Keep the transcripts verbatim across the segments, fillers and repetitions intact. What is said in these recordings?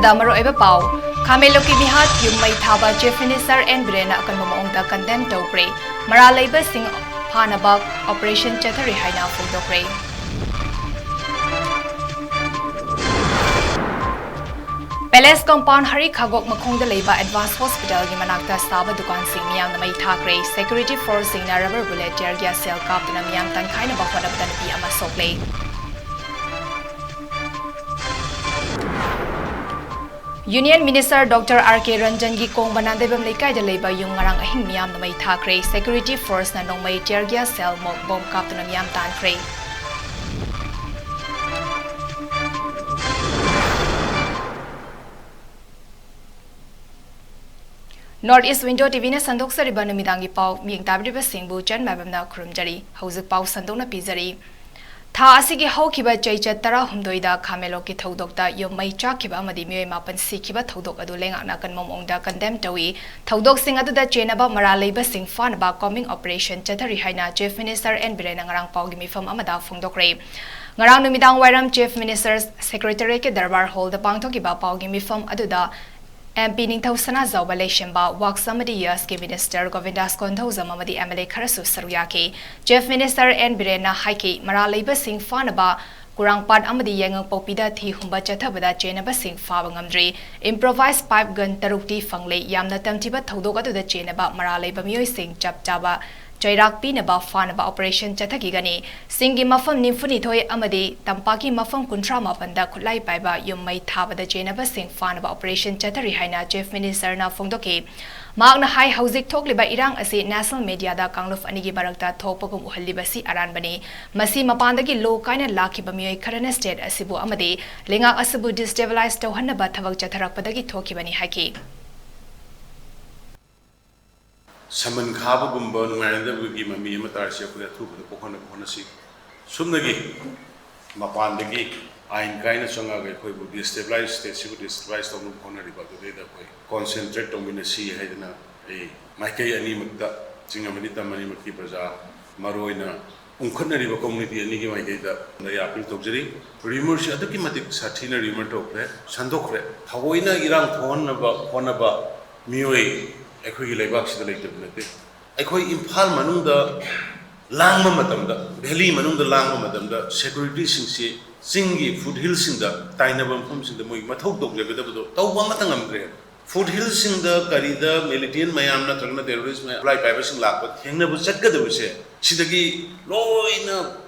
ꯗ ꯃꯔꯨꯑꯣꯏꯕ ꯄꯥꯎ꯫ ꯈꯥꯃꯦꯟꯂꯣꯛꯀꯤ ꯃꯤꯍꯥꯠ ꯌꯨꯝ ꯃꯩ ꯊꯥꯕ Chief Minister ꯑꯦꯟ ꯕꯤꯔꯦꯟꯅ ꯑꯀꯟꯕ ꯃꯑꯣꯡꯗ condemn ꯇꯧꯈ꯭ꯔꯦ꯫ ꯃꯔꯥꯜ ꯂꯩꯕꯁꯤꯡ ꯐꯥꯅꯕ operation ꯆꯠꯊꯔꯤ ꯍꯥꯏꯅ ꯐꯣꯡꯗꯣꯛꯈ꯭ꯔꯦ꯫ Palace compound ꯍꯔꯤ ꯈꯥꯒꯣꯛ ꯃꯈꯣꯡꯗ ꯂꯩꯕ Advance Hospitalꯒꯤ ꯃꯅꯥꯛꯇ ꯁꯥꯕ ꯗꯨꯀꯥꯟꯁꯤꯡ ꯃꯤꯌꯥꯝꯅ ꯃꯩ ꯊꯥꯈ꯭ꯔꯦ꯫ Security forceꯁꯤꯡꯅ rubber bullet, tear gas shell ꯀꯥꯞꯇꯨꯅ ꯃꯤꯌꯥꯝ ꯇꯥꯟꯈꯥꯏꯅꯕ ꯍꯣꯠꯅꯕꯗ ꯅꯨꯄꯤ ꯑꯃ ꯁꯣꯛꯂꯦ꯫ Union Minister Doctor R K ꯔꯟꯖꯟꯒꯤ ꯀꯣꯡꯕ Nandeibam ꯂꯩꯀꯥꯏꯗ ꯂꯩꯕ ꯌꯨꯝ ꯉꯔꯥꯡ ꯑꯍꯤꯡ ꯃꯤꯌꯥꯝꯅ ꯃꯩ ꯊꯥꯈ꯭ꯔꯦ꯫ Security forceꯅ ꯅꯣꯡꯃꯩ, tear gas shell, smoke bomb ꯀꯥꯞꯇꯨꯅ ꯃꯤꯌꯥꯝ ꯇꯥꯟꯈ꯭ꯔꯦ꯫ North East Window TVꯅ ꯁꯟꯗꯣꯛꯆꯔꯤꯕ ꯅꯨꯃꯤꯗꯥꯡꯒꯤ ꯄꯥꯎ ꯃꯤꯠꯌꯦꯡ ꯇꯥꯕꯤꯔꯤꯕꯁꯤꯡꯕꯨ ꯆꯟ ꯃꯥꯏꯕꯝꯅ ꯈꯨꯔꯨꯝꯖꯔꯤ꯫ ꯍꯧꯖꯤꯛ ꯄꯥꯎ ꯁꯟꯗꯣꯛꯅ ꯄꯤꯖꯔꯤ꯫ ꯊꯥ ꯑꯁꯤꯒꯤ ꯍꯧꯈꯤꯕ ꯆꯩꯆꯠ ꯇꯔꯥꯍꯨꯝꯗꯣꯏꯗ ꯈꯥꯃꯦꯟꯂꯣꯛꯀꯤ ꯊꯧꯗꯣꯛꯇ ꯌꯨꯝ ꯃꯩ ꯆꯥꯛꯈꯤꯕ ꯑꯃꯗꯤ ꯃꯤꯑꯣꯏ ꯃꯥꯄꯟ ꯁꯤꯈꯤꯕ ꯊꯧꯗꯣꯛ ꯑꯗꯨ ꯂꯩꯉꯥꯛꯅ ꯑꯀꯟꯕ ꯃꯑꯣꯡꯗ condemn ꯇꯧꯏ꯫ ꯊꯧꯗꯣꯛꯁꯤꯡ ꯑꯗꯨꯗ ꯆꯦꯟꯅꯕ ꯃꯔꯥꯜ ꯂꯩꯕꯁꯤꯡ ꯐꯥꯅꯕ combing operation ꯆꯠꯊꯔꯤ ꯍꯥꯏꯅ Chief Minister ꯑꯦꯟ ꯕꯤꯔꯦꯟꯅ ꯉꯔꯥꯡ ꯄꯥꯎꯒꯤ ꯃꯤꯐꯝ ꯑꯃꯗ ꯐꯣꯡꯗꯣꯛꯈ꯭ꯔꯦ꯫ ꯉꯔꯥꯡ ꯅꯨꯃꯤꯗꯥꯡ ꯋꯥꯏꯔꯝ Chief Minister Secretariatꯀꯤ ꯗꯔꯕꯥꯔ ꯍꯣꯜꯗ ꯄꯥꯡꯊꯣꯛꯈꯤꯕ ꯄꯥꯎꯒꯤ ꯃꯤꯐꯝ ꯑꯗꯨꯗ MP ꯅꯤꯡꯊꯧ ꯁꯅꯥꯖꯥꯎꯕ ꯂꯩꯁꯦꯝꯕ, Works ꯑꯃꯗꯤ Yasꯀꯤ Minister ꯒꯣꯕꯤꯟꯗꯥꯁ ꯀꯣꯟꯊꯧꯖꯝ ꯑꯃꯗꯤ MLA ꯈꯔꯁꯨ ꯁꯔꯨꯛ ꯌꯥꯈꯤ꯫ Chief Minister ꯑꯦꯟ ꯕꯤꯔꯦꯟꯅ ꯍꯥꯏꯈꯤ, ꯃꯔꯥꯜ ꯂꯩꯕꯁꯤꯡ ꯐꯥꯅꯕ ꯀꯨꯔꯥꯡꯄꯥꯠ ꯑꯃꯗꯤ ꯌꯥꯏꯉꯪꯄꯣꯛꯄꯤꯗ ꯊꯤ ꯍꯨꯝꯕ ꯆꯠꯊꯕꯗ ꯆꯦꯟꯅꯕꯁꯤꯡ ꯐꯥꯕ ꯉꯝꯗ꯭ꯔꯤ꯫ Improvised pipe gun ꯇꯔꯨꯛꯇꯤ ꯐꯪꯂꯦ꯫ ꯌꯥꯝꯅ ꯇꯝꯊꯤꯕ ꯊꯧꯗꯣꯛ ꯑꯗꯨꯗ ꯆꯦꯟꯅꯕ ꯃꯔꯥꯜ ꯂꯩꯕ ꯃꯤꯑꯣꯏꯁꯤꯡ ꯆꯞ ꯆꯥꯕ ꯆꯩꯔꯥꯛ ꯄꯤꯅꯕ ꯐꯥꯅꯕ operation ꯆꯠꯊꯈꯤꯒꯅꯤ꯫ ꯆꯤꯡꯒꯤ ꯃꯐꯝ ꯅꯤꯐꯨꯅꯤꯊꯣꯏ ꯑꯃꯗꯤ ꯇꯝꯄꯥꯛꯀꯤ ꯃꯐꯝ ꯀꯨꯟꯊ꯭ꯔꯥ ꯃꯥꯄꯟꯗ ꯈꯨꯠꯂꯥꯏ ꯄꯥꯏꯕ ꯌꯨꯝ ꯃꯩ ꯊꯥꯕꯗ ꯆꯦꯟꯅꯕꯁꯤꯡ ꯐꯥꯅꯕ operation ꯆꯠꯊꯔꯤ ꯍꯥꯏꯅ Chief Ministerꯅ ꯐꯣꯡꯗꯣꯛꯈꯤ꯫ ꯃꯍꯥꯛꯅ ꯍꯥꯏ, ꯍꯧꯖꯤꯛ ꯊꯣꯛꯂꯤꯕ ꯏꯔꯥꯡ ꯑꯁꯤ national mediaꯗ ꯀꯥꯡꯂꯨꯞ ꯑꯅꯤꯒꯤ ꯃꯔꯛꯇ ꯊꯣꯛꯄꯒꯨꯝ ꯎꯍꯜꯂꯤꯕꯁꯤ ꯑꯔꯥꯟꯕꯅꯤ꯫ ꯃꯁꯤ ꯃꯄꯥꯟꯗꯒꯤ ꯂꯣ ꯀꯥꯏꯅ ꯂꯥꯛꯈꯤꯕ ꯃꯤꯑꯣꯏ ꯈꯔꯅ state ꯑꯁꯤꯕꯨ ꯑꯃꯗꯤ ꯂꯩꯉꯥꯛ ꯑꯁꯤꯕꯨ destabilize ꯇꯧꯍꯟꯅꯕ ꯊꯕꯛ ꯆꯠꯊꯔꯛꯄꯗꯒꯤ ꯊꯣꯛꯈꯤꯕꯅꯤ ꯍꯥꯏꯈꯤ꯫ ꯁꯃꯟ ꯈꯥꯕꯒꯨꯝꯕ ꯅꯨꯡꯉꯥꯏꯅꯗꯕꯒꯤ ꯃꯃꯤ ꯑꯃ ꯇꯥꯔꯤꯁꯦ ꯑꯩꯈꯣꯏ ꯑꯊꯨꯕꯗ ꯀꯣꯛꯍꯟꯅꯕ ꯍꯣꯠꯅꯁꯤ꯫ ꯁꯨꯞꯅꯒꯤ ꯃꯄꯥꯟꯗꯒꯤ ꯑꯥꯏꯟ ꯀꯥꯏꯅ ꯆꯪꯉꯛꯑꯒ ꯑꯩꯈꯣꯏꯕꯨ destabilize, stateꯁꯤꯕꯨ destabilize ꯇꯧꯅꯕ ꯍꯣꯠꯅꯔꯤꯕ ꯑꯗꯨꯗꯩꯗ ꯑꯩꯈꯣꯏ concentrate ꯇꯧꯃꯤꯟꯅꯁꯤ ꯍꯥꯏꯗꯅ ꯑꯩ ꯃꯥꯏꯀꯩ ꯑꯅꯤꯃꯛꯇ, ꯆꯤꯡ ꯑꯃꯗꯤ ꯇꯝ ꯑꯅꯤꯃꯛꯀꯤ ꯄ꯭ꯔꯖꯥ, ꯃꯔꯨꯑꯣꯏꯅ ꯎꯪꯈꯠꯅꯔꯤꯕ ꯀꯝꯃꯨꯅꯤꯇꯤ ꯑꯅꯤꯒꯤ ꯃꯥꯏꯀꯩꯗ ꯑꯩ ꯑꯄꯤꯜ ꯇꯧꯖꯔꯤ꯫ ꯔꯤꯃꯔꯁꯤ ꯑꯗꯨꯛꯀꯤ ꯃꯇꯤꯛ ꯁꯥꯊꯤꯅ ꯔꯤꯃꯔ ꯇꯧꯈ꯭ꯔꯦ, ꯁꯟꯗꯣꯛꯈ꯭ꯔꯦ꯫ ꯊꯑꯣꯏꯅ ꯏꯔꯥꯡ ꯊꯣꯛꯍꯟꯅꯕ ꯍꯣꯠꯅꯕ ꯃꯤꯑꯣꯏ ꯑꯩꯈꯣꯏꯒꯤ ꯂꯩꯕꯥꯛꯁꯤꯗ ꯂꯩꯇꯕ ꯅꯠꯇꯦ꯫ ꯑꯩꯈꯣꯏ ꯏꯝꯐꯥꯜ ꯃꯅꯨꯡꯗ ꯂꯥꯡꯕ ꯃꯇꯝꯗ, ꯚꯦꯂꯤ ꯃꯅꯨꯡꯗ ꯂꯥꯡꯕ ꯃꯇꯝꯗ ꯁꯦꯀ꯭ꯌꯨꯔꯤꯇꯤꯁꯤꯡꯁꯤ ꯆꯤꯡꯒꯤ ꯐꯨꯠ ꯍꯤꯜꯁꯤꯡꯗ ꯇꯥꯏꯅꯕ ꯃꯐꯝꯁꯤꯡꯗ ꯃꯣꯏ ꯃꯊꯧ ꯇꯧꯖꯒꯗꯕꯗꯣ ꯇꯧꯕ ꯑꯃꯠꯇ ꯉꯝꯗ꯭ꯔꯦ꯫ ꯐꯨꯠ ꯍꯤꯜꯁꯤꯡꯗ ꯀꯔꯤꯗ ꯃꯤꯂꯤꯇꯦꯟ ꯃꯌꯥꯝ ꯅꯠꯇ꯭ꯔꯒꯅ ꯇꯦꯔꯣꯔꯤꯁ ꯃꯌꯥꯝ, ꯈꯨꯠꯂꯥꯏ ꯄꯥꯏꯕꯁꯤꯡ ꯂꯥꯛꯄ ꯊꯦꯡꯅꯕ ꯆꯠꯀꯗꯕꯁꯦ ꯁꯤꯗꯒꯤ ꯂꯣꯏꯅ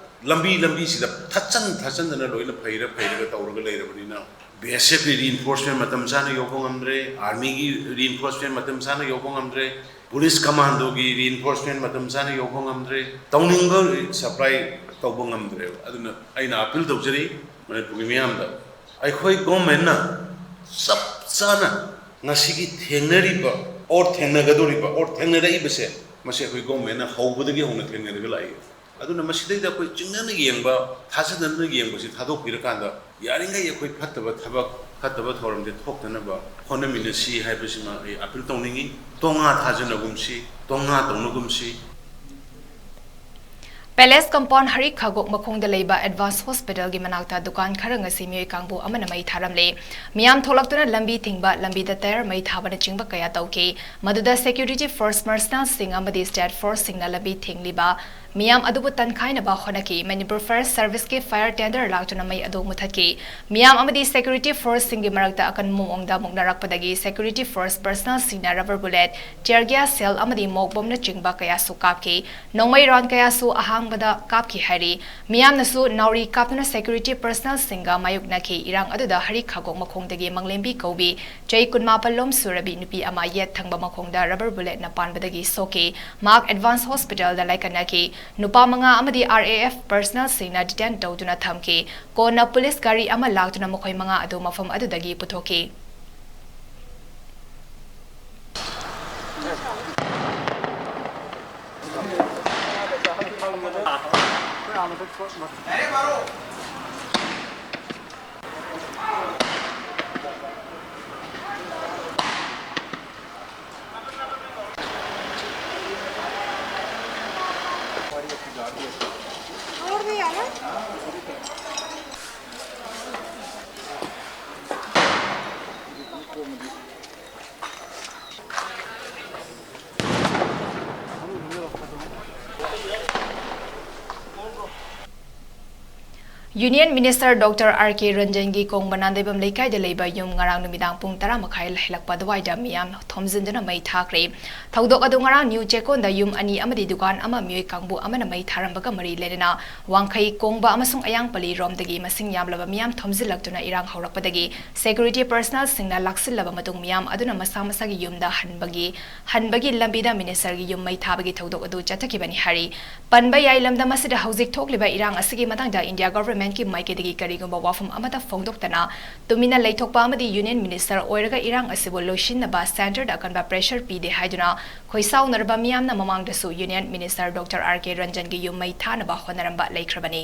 ꯂꯝꯕꯤ ꯂꯝꯕꯤꯁꯤꯗ ꯊꯠꯆꯟ ꯊꯠꯆꯟꯗꯅ ꯂꯣꯏꯅ ꯐꯩꯔ ꯐꯩꯔꯒ ꯇꯧꯔꯒ ꯂꯩꯔꯕꯅꯤꯅ ꯕꯤ ꯑꯦꯁ ꯑꯦꯐꯀꯤ ꯔꯤꯏꯟꯐꯣꯔꯁꯃꯦꯟ ꯃꯇꯝ ꯆꯥꯅ ꯌꯧꯕ ꯉꯝꯗ꯭ꯔꯦ, ꯑꯥꯔꯃꯤꯒꯤ ꯔꯤꯏꯟꯐꯣꯔꯁꯃꯦꯟ ꯃꯇꯝ ꯆꯥꯅ ꯌꯧꯕ ꯉꯝꯗ꯭ꯔꯦ, ꯄꯨꯂꯤꯁ ꯀꯃꯥꯟꯗꯣꯒꯤ ꯔꯤꯏꯟꯐꯣꯔꯁꯃꯦꯟ ꯃꯇꯝ ꯆꯥꯅ ꯌꯧꯕ ꯉꯝꯗ꯭ꯔꯦ, ꯇꯧꯅꯤꯡꯕ ꯁꯄ꯭ꯂꯥꯏ ꯇꯧꯕ ꯉꯝꯗ꯭ꯔꯦꯕ꯫ ꯑꯗꯨꯅ ꯑꯩꯅ ꯑꯄꯤꯜ ꯇꯧꯖꯔꯤ ꯃꯅꯤꯄꯨꯔꯒꯤ ꯃꯤꯌꯥꯝꯗ, ꯑꯩꯈꯣꯏ ꯒꯣꯔꯃꯦꯟꯅ ꯆꯞ ꯆꯥꯅ ꯉꯁꯤꯒꯤ ꯊꯦꯡꯅꯔꯤꯕ ꯑꯣꯔ ꯊꯦꯡꯅꯒꯗꯧꯔꯤꯕ ꯑꯣꯔ ꯊꯦꯡꯅꯔꯛꯏꯕꯁꯦ, ꯃꯁꯤ ꯑꯩꯈꯣꯏ ꯒꯣꯔꯃꯦꯟꯅ ꯍꯧꯕꯗꯒꯤ ꯍꯧꯅ ꯊꯦꯡꯅꯔꯒ ꯂꯥꯛꯏ꯫ ꯑꯗꯨꯅ ꯃꯁꯤꯗꯩꯗ ꯑꯩꯈꯣꯏ ꯆꯤꯡꯅꯅ ꯌꯦꯡꯕ, ꯊꯥꯖꯅꯅ ꯌꯦꯡꯕꯁꯤ ꯊꯥꯗꯣꯛꯄꯤꯔꯀꯥꯟꯗ ꯌꯥꯔꯤꯉꯩ ꯑꯩꯈꯣꯏ ꯐꯠꯇꯕ ꯊꯕꯛ, ꯐꯠꯇꯕ ꯊꯧꯔꯝꯁꯦ ꯊꯣꯛꯇꯅꯕ ꯍꯣꯠꯅꯃꯤꯟꯅꯁꯤ ꯍꯥꯏꯕꯁꯤꯃ ꯑꯩ ꯑꯄꯤꯜ ꯇꯧꯅꯤꯡꯉꯤ꯫ ꯇꯣꯉꯥ ꯊꯥꯖꯅꯒꯨꯝꯁꯤ, ꯇꯣꯉꯥ ꯇꯧꯅꯒꯨꯝꯁꯤ꯫ ꯄꯦꯂꯦꯁ ꯀꯝꯄꯥꯎꯟ ꯍꯔꯤ ꯈꯥꯒꯣꯛ ꯃꯈꯣꯡꯗ ꯂꯩꯕ ꯑꯦꯗꯚꯥꯟꯁ ꯍꯣꯁꯄꯤꯇꯥꯜꯒꯤ ꯃꯅꯥꯛꯇ ꯗꯨꯀꯥꯟ ꯈꯔ ꯉꯁꯤ ꯃꯤꯑꯣꯏ ꯀꯥꯡꯕꯨ ꯑꯃꯅ ꯃꯩ ꯊꯥꯔꯝꯂꯦ꯫ ꯃꯤꯌꯥꯝ ꯊꯣꯛꯂꯛꯇꯨꯅ ꯂꯝꯕꯤ ꯊꯤꯡꯕ, ꯂꯝꯕꯤꯗ ꯇꯌꯥꯔ ꯃꯩ ꯊꯥꯕꯅꯆꯤꯡꯕ ꯀꯌꯥ ꯇꯧꯈꯤ꯫ ꯃꯗꯨꯗ ꯁꯦꯀ꯭ꯌꯨꯔꯤꯇꯤ ꯐꯣꯔꯁ ꯄꯔꯁꯅꯦꯜꯁꯤꯡ ꯑꯃꯗꯤ ꯁ꯭ꯇꯦꯠ ꯐꯣꯔꯁꯁꯤꯡꯅ ꯂꯝꯕꯤ ꯊꯤꯡꯂꯤꯕ ꯃꯤꯌꯥꯝ ꯑꯗꯨꯕꯨ ꯇꯟꯈꯥꯏꯅꯕ ꯍꯣꯠꯅꯈꯤ꯫ ꯃꯅꯤꯄꯨꯔ ꯐꯥꯌꯔ ꯁꯔꯚꯤꯁꯀꯤ ꯐꯥꯌꯔ ꯇꯦꯟꯗꯔ ꯂꯥꯛꯇꯨꯅ ꯃꯩ ꯑꯗꯨ ꯃꯨꯊꯠꯈꯤ꯫ ꯃꯤꯌꯥꯝ ꯑꯃꯗꯤ ꯁꯦꯀ꯭ꯌꯨꯔꯤꯇꯤ ꯐꯣꯔꯁꯁꯤꯡꯒꯤ ꯃꯔꯛꯇ ꯑꯀꯟꯕ ꯃꯑꯣꯡꯗ ꯃꯨꯛꯅꯔꯛꯄꯗꯒꯤ ꯁꯦꯀ꯭ꯌꯨꯔꯤꯇꯤ ꯐꯣꯔꯁ ꯄꯔꯁꯅꯦꯜꯁꯤꯡꯅ rubber bullet, tear gas shell ꯑꯃꯗꯤ ꯃꯣꯛ ꯕꯣꯝꯅꯆꯤꯡꯕ ꯀꯌꯥꯁꯨ ꯀꯥꯞꯈꯤ꯫ ꯅꯣꯡꯃꯩ ꯔꯥꯎꯟ ꯀꯌꯥꯁꯨ ꯑꯍꯥꯡꯕꯗ ꯀꯥꯞꯈꯤ ꯍꯥꯏꯔꯤ꯫ ꯃꯤꯌꯥꯝꯅꯁꯨ ꯅꯥꯎꯔꯤ ꯀꯥꯞꯇꯨꯅ ꯁꯦꯀ꯭ꯌꯨꯔꯤꯇꯤ ꯄꯔꯁꯅꯦꯜꯁꯤꯡꯒ ꯃꯥꯌꯣꯛꯅꯈꯤ꯫ ꯏꯔꯥꯡ ꯑꯗꯨꯗ ꯍꯔꯤ ꯈꯥꯒꯣꯛ ꯃꯈꯣꯡꯗꯒꯤ ꯃꯪꯂꯦꯝꯕꯤ ꯀꯧꯕꯤ ꯆꯍꯤ ꯀꯨꯟꯃꯥꯄꯜ ꯂꯣꯝ ꯁꯨꯔꯕꯤ ꯅꯨꯄꯤ ꯑꯃ ꯌꯦꯠ ꯊꯪꯕ ꯃꯈꯣꯡꯗ ꯔꯕꯔ ꯕꯨꯂꯦꯠꯅ ꯄꯥꯟꯕꯗꯒꯤ ꯁꯣꯛꯈꯤ꯫ ꯃꯍꯥꯛ ꯑꯦꯗꯚꯥꯟꯁ ꯍꯣꯁꯄꯤꯇꯥꯜꯗ ꯂꯥꯏꯀꯠꯅꯈꯤ꯫ ꯅꯨꯄꯥ ꯃꯉꯥ ꯑꯃꯗꯤ ꯑꯥꯔ ꯑꯦ ꯑꯦꯐ ꯄꯔꯁꯅꯦꯜꯁꯤꯡꯅ ꯗꯤꯇꯦꯟ ꯇꯧꯗꯨꯅ ꯊꯝꯈꯤ꯫ ꯀꯣꯟꯅ ꯄꯨꯂꯤꯁ ꯒꯥꯔꯤ ꯑꯃ ꯂꯥꯛꯇꯨꯅ ꯃꯈꯣꯏ ꯃꯉꯥ ꯑꯗꯨ ꯃꯐꯝ ꯑꯗꯨꯗꯒꯤ ꯄꯨꯊꯣꯛꯈꯤ꯫ Union Minister Doctor R K ꯔꯟꯖꯟꯒꯤ ꯀꯣꯡꯕ Nandeibam ꯂꯩꯀꯥꯏꯗ ꯂꯩꯕ ꯌꯨꯝ ꯉꯔꯥꯡ ꯅꯨꯃꯤꯗꯥꯡ ꯄꯨꯡ ꯇꯔꯥ ꯃꯈꯥꯏ ꯍꯦꯜꯂꯛꯄ ꯑꯗꯨꯋꯥꯏꯗ ꯃꯤꯌꯥꯝ ꯊꯣꯝꯖꯤꯟꯗꯨꯅ ꯃꯩ ꯊꯥꯈ꯭ꯔꯦ꯫ ꯊꯧꯗꯣꯛ ꯑꯗꯨ ꯉꯔꯥꯡ ꯅ꯭ꯌꯨ ꯆꯦꯛꯀꯣꯟꯗ ꯌꯨꯝ ꯑꯅꯤ ꯑꯃꯗꯤ ꯗꯨꯀꯥꯟ ꯑꯃ ꯃꯤꯑꯣꯏ ꯀꯥꯡꯕꯨ ꯑꯃꯅ ꯃꯩ ꯊꯥꯔꯝꯕꯒ ꯃꯔꯤ ꯂꯩꯅꯅ ꯋꯥꯡꯈꯩ, ꯀꯣꯡꯕ ꯑꯃꯁꯨꯡ ꯑꯌꯥꯡꯄꯜꯂꯤ ꯔꯣꯝꯗꯒꯤ ꯃꯁꯤꯡ ꯌꯥꯝꯂꯕ ꯃꯤꯌꯥꯝ ꯊꯣꯝꯖꯤꯜꯂꯛꯇꯨꯅ ꯏꯔꯥꯡ ꯍꯧꯔꯛꯄꯗꯒꯤ security personnelꯁꯤꯡꯅ ꯂꯥꯛꯁꯤꯜꯂꯕ ꯃꯇꯨꯡ ꯃꯤꯌꯥꯝ ꯑꯗꯨꯅ ꯃꯁꯥ ꯃꯁꯥꯒꯤ ꯌꯨꯝꯗ ꯍꯟꯕꯒꯤ, ꯍꯟꯕꯒꯤ ꯂꯝꯕꯤꯗ ministerꯒꯤ ꯌꯨꯝ ꯃꯩ ꯊꯥꯕꯒꯤ ꯊꯧꯗꯣꯛ ꯑꯗꯨ ꯆꯠꯊꯈꯤꯕꯅꯤ ꯍꯥꯏꯔꯤ꯫ ꯄꯟꯕ ꯌꯥꯏ, ꯂꯝꯗꯝ ꯑꯁꯤꯗ ꯍꯧꯖꯤꯛ ꯊꯣꯛꯂꯤꯕ ꯏꯔꯥꯡ ꯑꯁꯤꯒꯤ ꯃꯇꯥꯡꯗ India governmentꯀꯤ ꯃꯥꯏꯀꯩꯗꯒꯤ ꯀꯔꯤꯒꯨꯝꯕ ꯋꯥꯐꯝ ꯑꯃꯠꯇ ꯐꯣꯡꯗꯣꯛꯇꯅ ꯇꯨꯃꯤꯟꯅ ꯂꯩꯊꯣꯛꯄ ꯑꯃꯗꯤ Union Minister ꯑꯣꯏꯔꯒ ꯏꯔꯥꯡ ꯑꯁꯤꯕꯨ ꯂꯣꯏꯁꯤꯟꯅꯕ centreꯗ ꯑꯀꯟꯕ pressure ꯄꯤꯗꯦ ꯍꯥꯏꯗꯨꯅ ꯈꯣꯏꯁꯥꯎꯅꯔꯕ ꯃꯤꯌꯥꯝꯅ ꯃꯃꯥꯡꯗꯁꯨ Union Minister Doctor R K ꯔꯟꯖꯟꯒꯤ ꯌꯨꯝ ꯃꯩ ꯊꯥꯅꯕ ꯍꯣꯠꯅꯔꯝꯕ ꯂꯩꯈ꯭ꯔꯕꯅꯤ꯫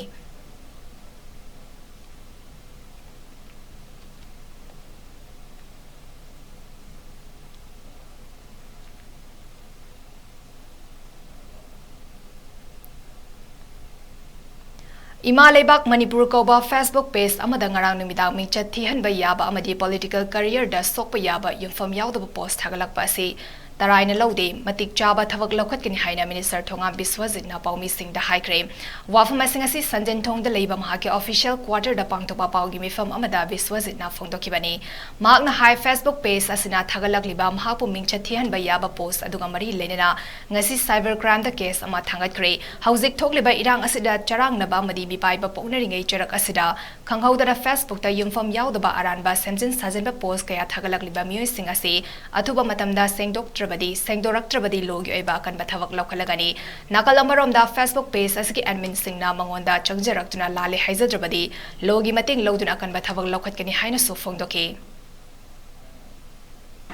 ꯏꯃꯥ ꯂꯩꯕꯥꯛ ꯃꯅꯤꯄꯨꯔ ꯀꯧꯕ Facebook page ꯑꯃꯗ ꯉꯔꯥꯡ ꯅꯨꯃꯤꯗꯥꯡ ꯃꯤꯡꯆꯠ ꯊꯤꯍꯟꯕ ꯌꯥꯕ ꯑꯃꯗꯤ political careerꯗ ꯁꯣꯛꯄ ꯌꯥꯕ ꯌꯨꯝꯐꯝ ꯌꯥꯎꯗꯕ post ꯊꯥꯒꯠꯂꯛꯄ ꯑꯁꯤ ꯇꯔꯥꯏꯅ ꯂꯧꯗꯦ, ꯃꯇꯤꯛ ꯆꯥꯕ ꯊꯕꯛ ꯂꯧꯈꯠꯀꯅꯤ ꯍꯥꯏꯅ Minister ꯊꯣꯉꯥꯝ ꯕꯤꯁ꯭ꯋꯖꯤꯠꯅ ꯄꯥꯎꯃꯤꯁꯤꯡꯗ ꯍꯥꯏꯈ꯭ꯔꯦ꯫ ꯋꯥꯐꯝ ꯑꯁꯤꯡ ꯑꯁꯤ ꯁꯟꯖꯦꯟꯊꯣꯡꯗ ꯂꯩꯕ ꯃꯍꯥꯛꯀꯤ official quarterꯗ ꯄꯥꯡꯊꯣꯛꯄ ꯄꯥꯎꯒꯤ ꯃꯤꯐꯝ ꯑꯃꯗ ꯕꯤꯁ꯭ꯋꯖꯤꯠꯅ ꯐꯣꯡꯗꯣꯛꯈꯤꯕꯅꯤ꯫ ꯃꯍꯥꯛꯅ ꯍꯥꯏ, Facebook page ꯑꯁꯤꯅ ꯊꯥꯒꯠꯂꯛꯂꯤꯕ ꯃꯍꯥꯛꯄꯨ ꯃꯤꯡꯆꯠ ꯊꯤꯍꯟꯕ ꯌꯥꯕ post ꯑꯗꯨꯒ ꯃꯔꯤ ꯂꯩꯅꯅ ꯉꯁꯤ cyber crimeꯗ case ꯑꯃ ꯊꯥꯡꯒꯠꯈ꯭ꯔꯦ꯫ ꯍꯧꯖꯤꯛ ꯊꯣꯛꯂꯤꯕ ꯏꯔꯥꯡ ꯑꯁꯤꯗ ꯆꯔꯥꯡꯅꯕ ꯑꯃꯗꯤ ꯃꯤꯄꯥꯏꯕ ꯄꯣꯛꯅꯔꯤꯉꯩ ꯆꯔꯛ ꯑꯁꯤꯗ ꯈꯪꯍꯧꯗꯅ Facebookꯇ ꯌꯨꯝꯐꯝ ꯌꯥꯎꯗꯕ ꯑꯔꯥꯟꯕ ꯁꯦꯝꯖꯤꯟ ꯁꯥꯖꯤꯟꯕ post ꯀꯌꯥ ꯊꯥꯒꯠꯂꯛꯂꯤꯕ ꯃꯤꯑꯣꯏꯁꯤꯡ ꯑꯁꯤ ꯑꯊꯨꯕ ꯃꯇꯝꯗ ꯁꯦꯡꯗꯣꯛꯇ꯭ꯔꯕꯗꯤ, ꯁꯦꯡꯗꯣꯔꯛꯇ꯭ꯔꯕꯗꯤ lawꯒꯤ ꯑꯣꯏꯕ ꯑꯀꯟꯕ ꯊꯕꯛ ꯂꯧꯈꯠꯂꯒꯅꯤ꯫ ꯅꯥꯀꯜ ꯑꯃꯔꯣꯝꯗ, Facebook page ꯑꯁꯤꯒꯤ adminꯁꯤꯡꯅ ꯃꯉꯣꯟꯗ ꯆꯪꯖꯔꯛꯇꯨꯅ ꯂꯥꯜꯂꯦ ꯍꯥꯏꯖꯗ꯭ꯔꯕꯗꯤ lawꯒꯤ ꯃꯇꯦꯡ ꯂꯧꯗꯨꯅ ꯑꯀꯟꯕ ꯊꯕꯛ ꯂꯧꯈꯠꯀꯅꯤ ꯍꯥꯏꯅꯁꯨ ꯐꯣꯡꯗꯣꯛꯈꯤ꯫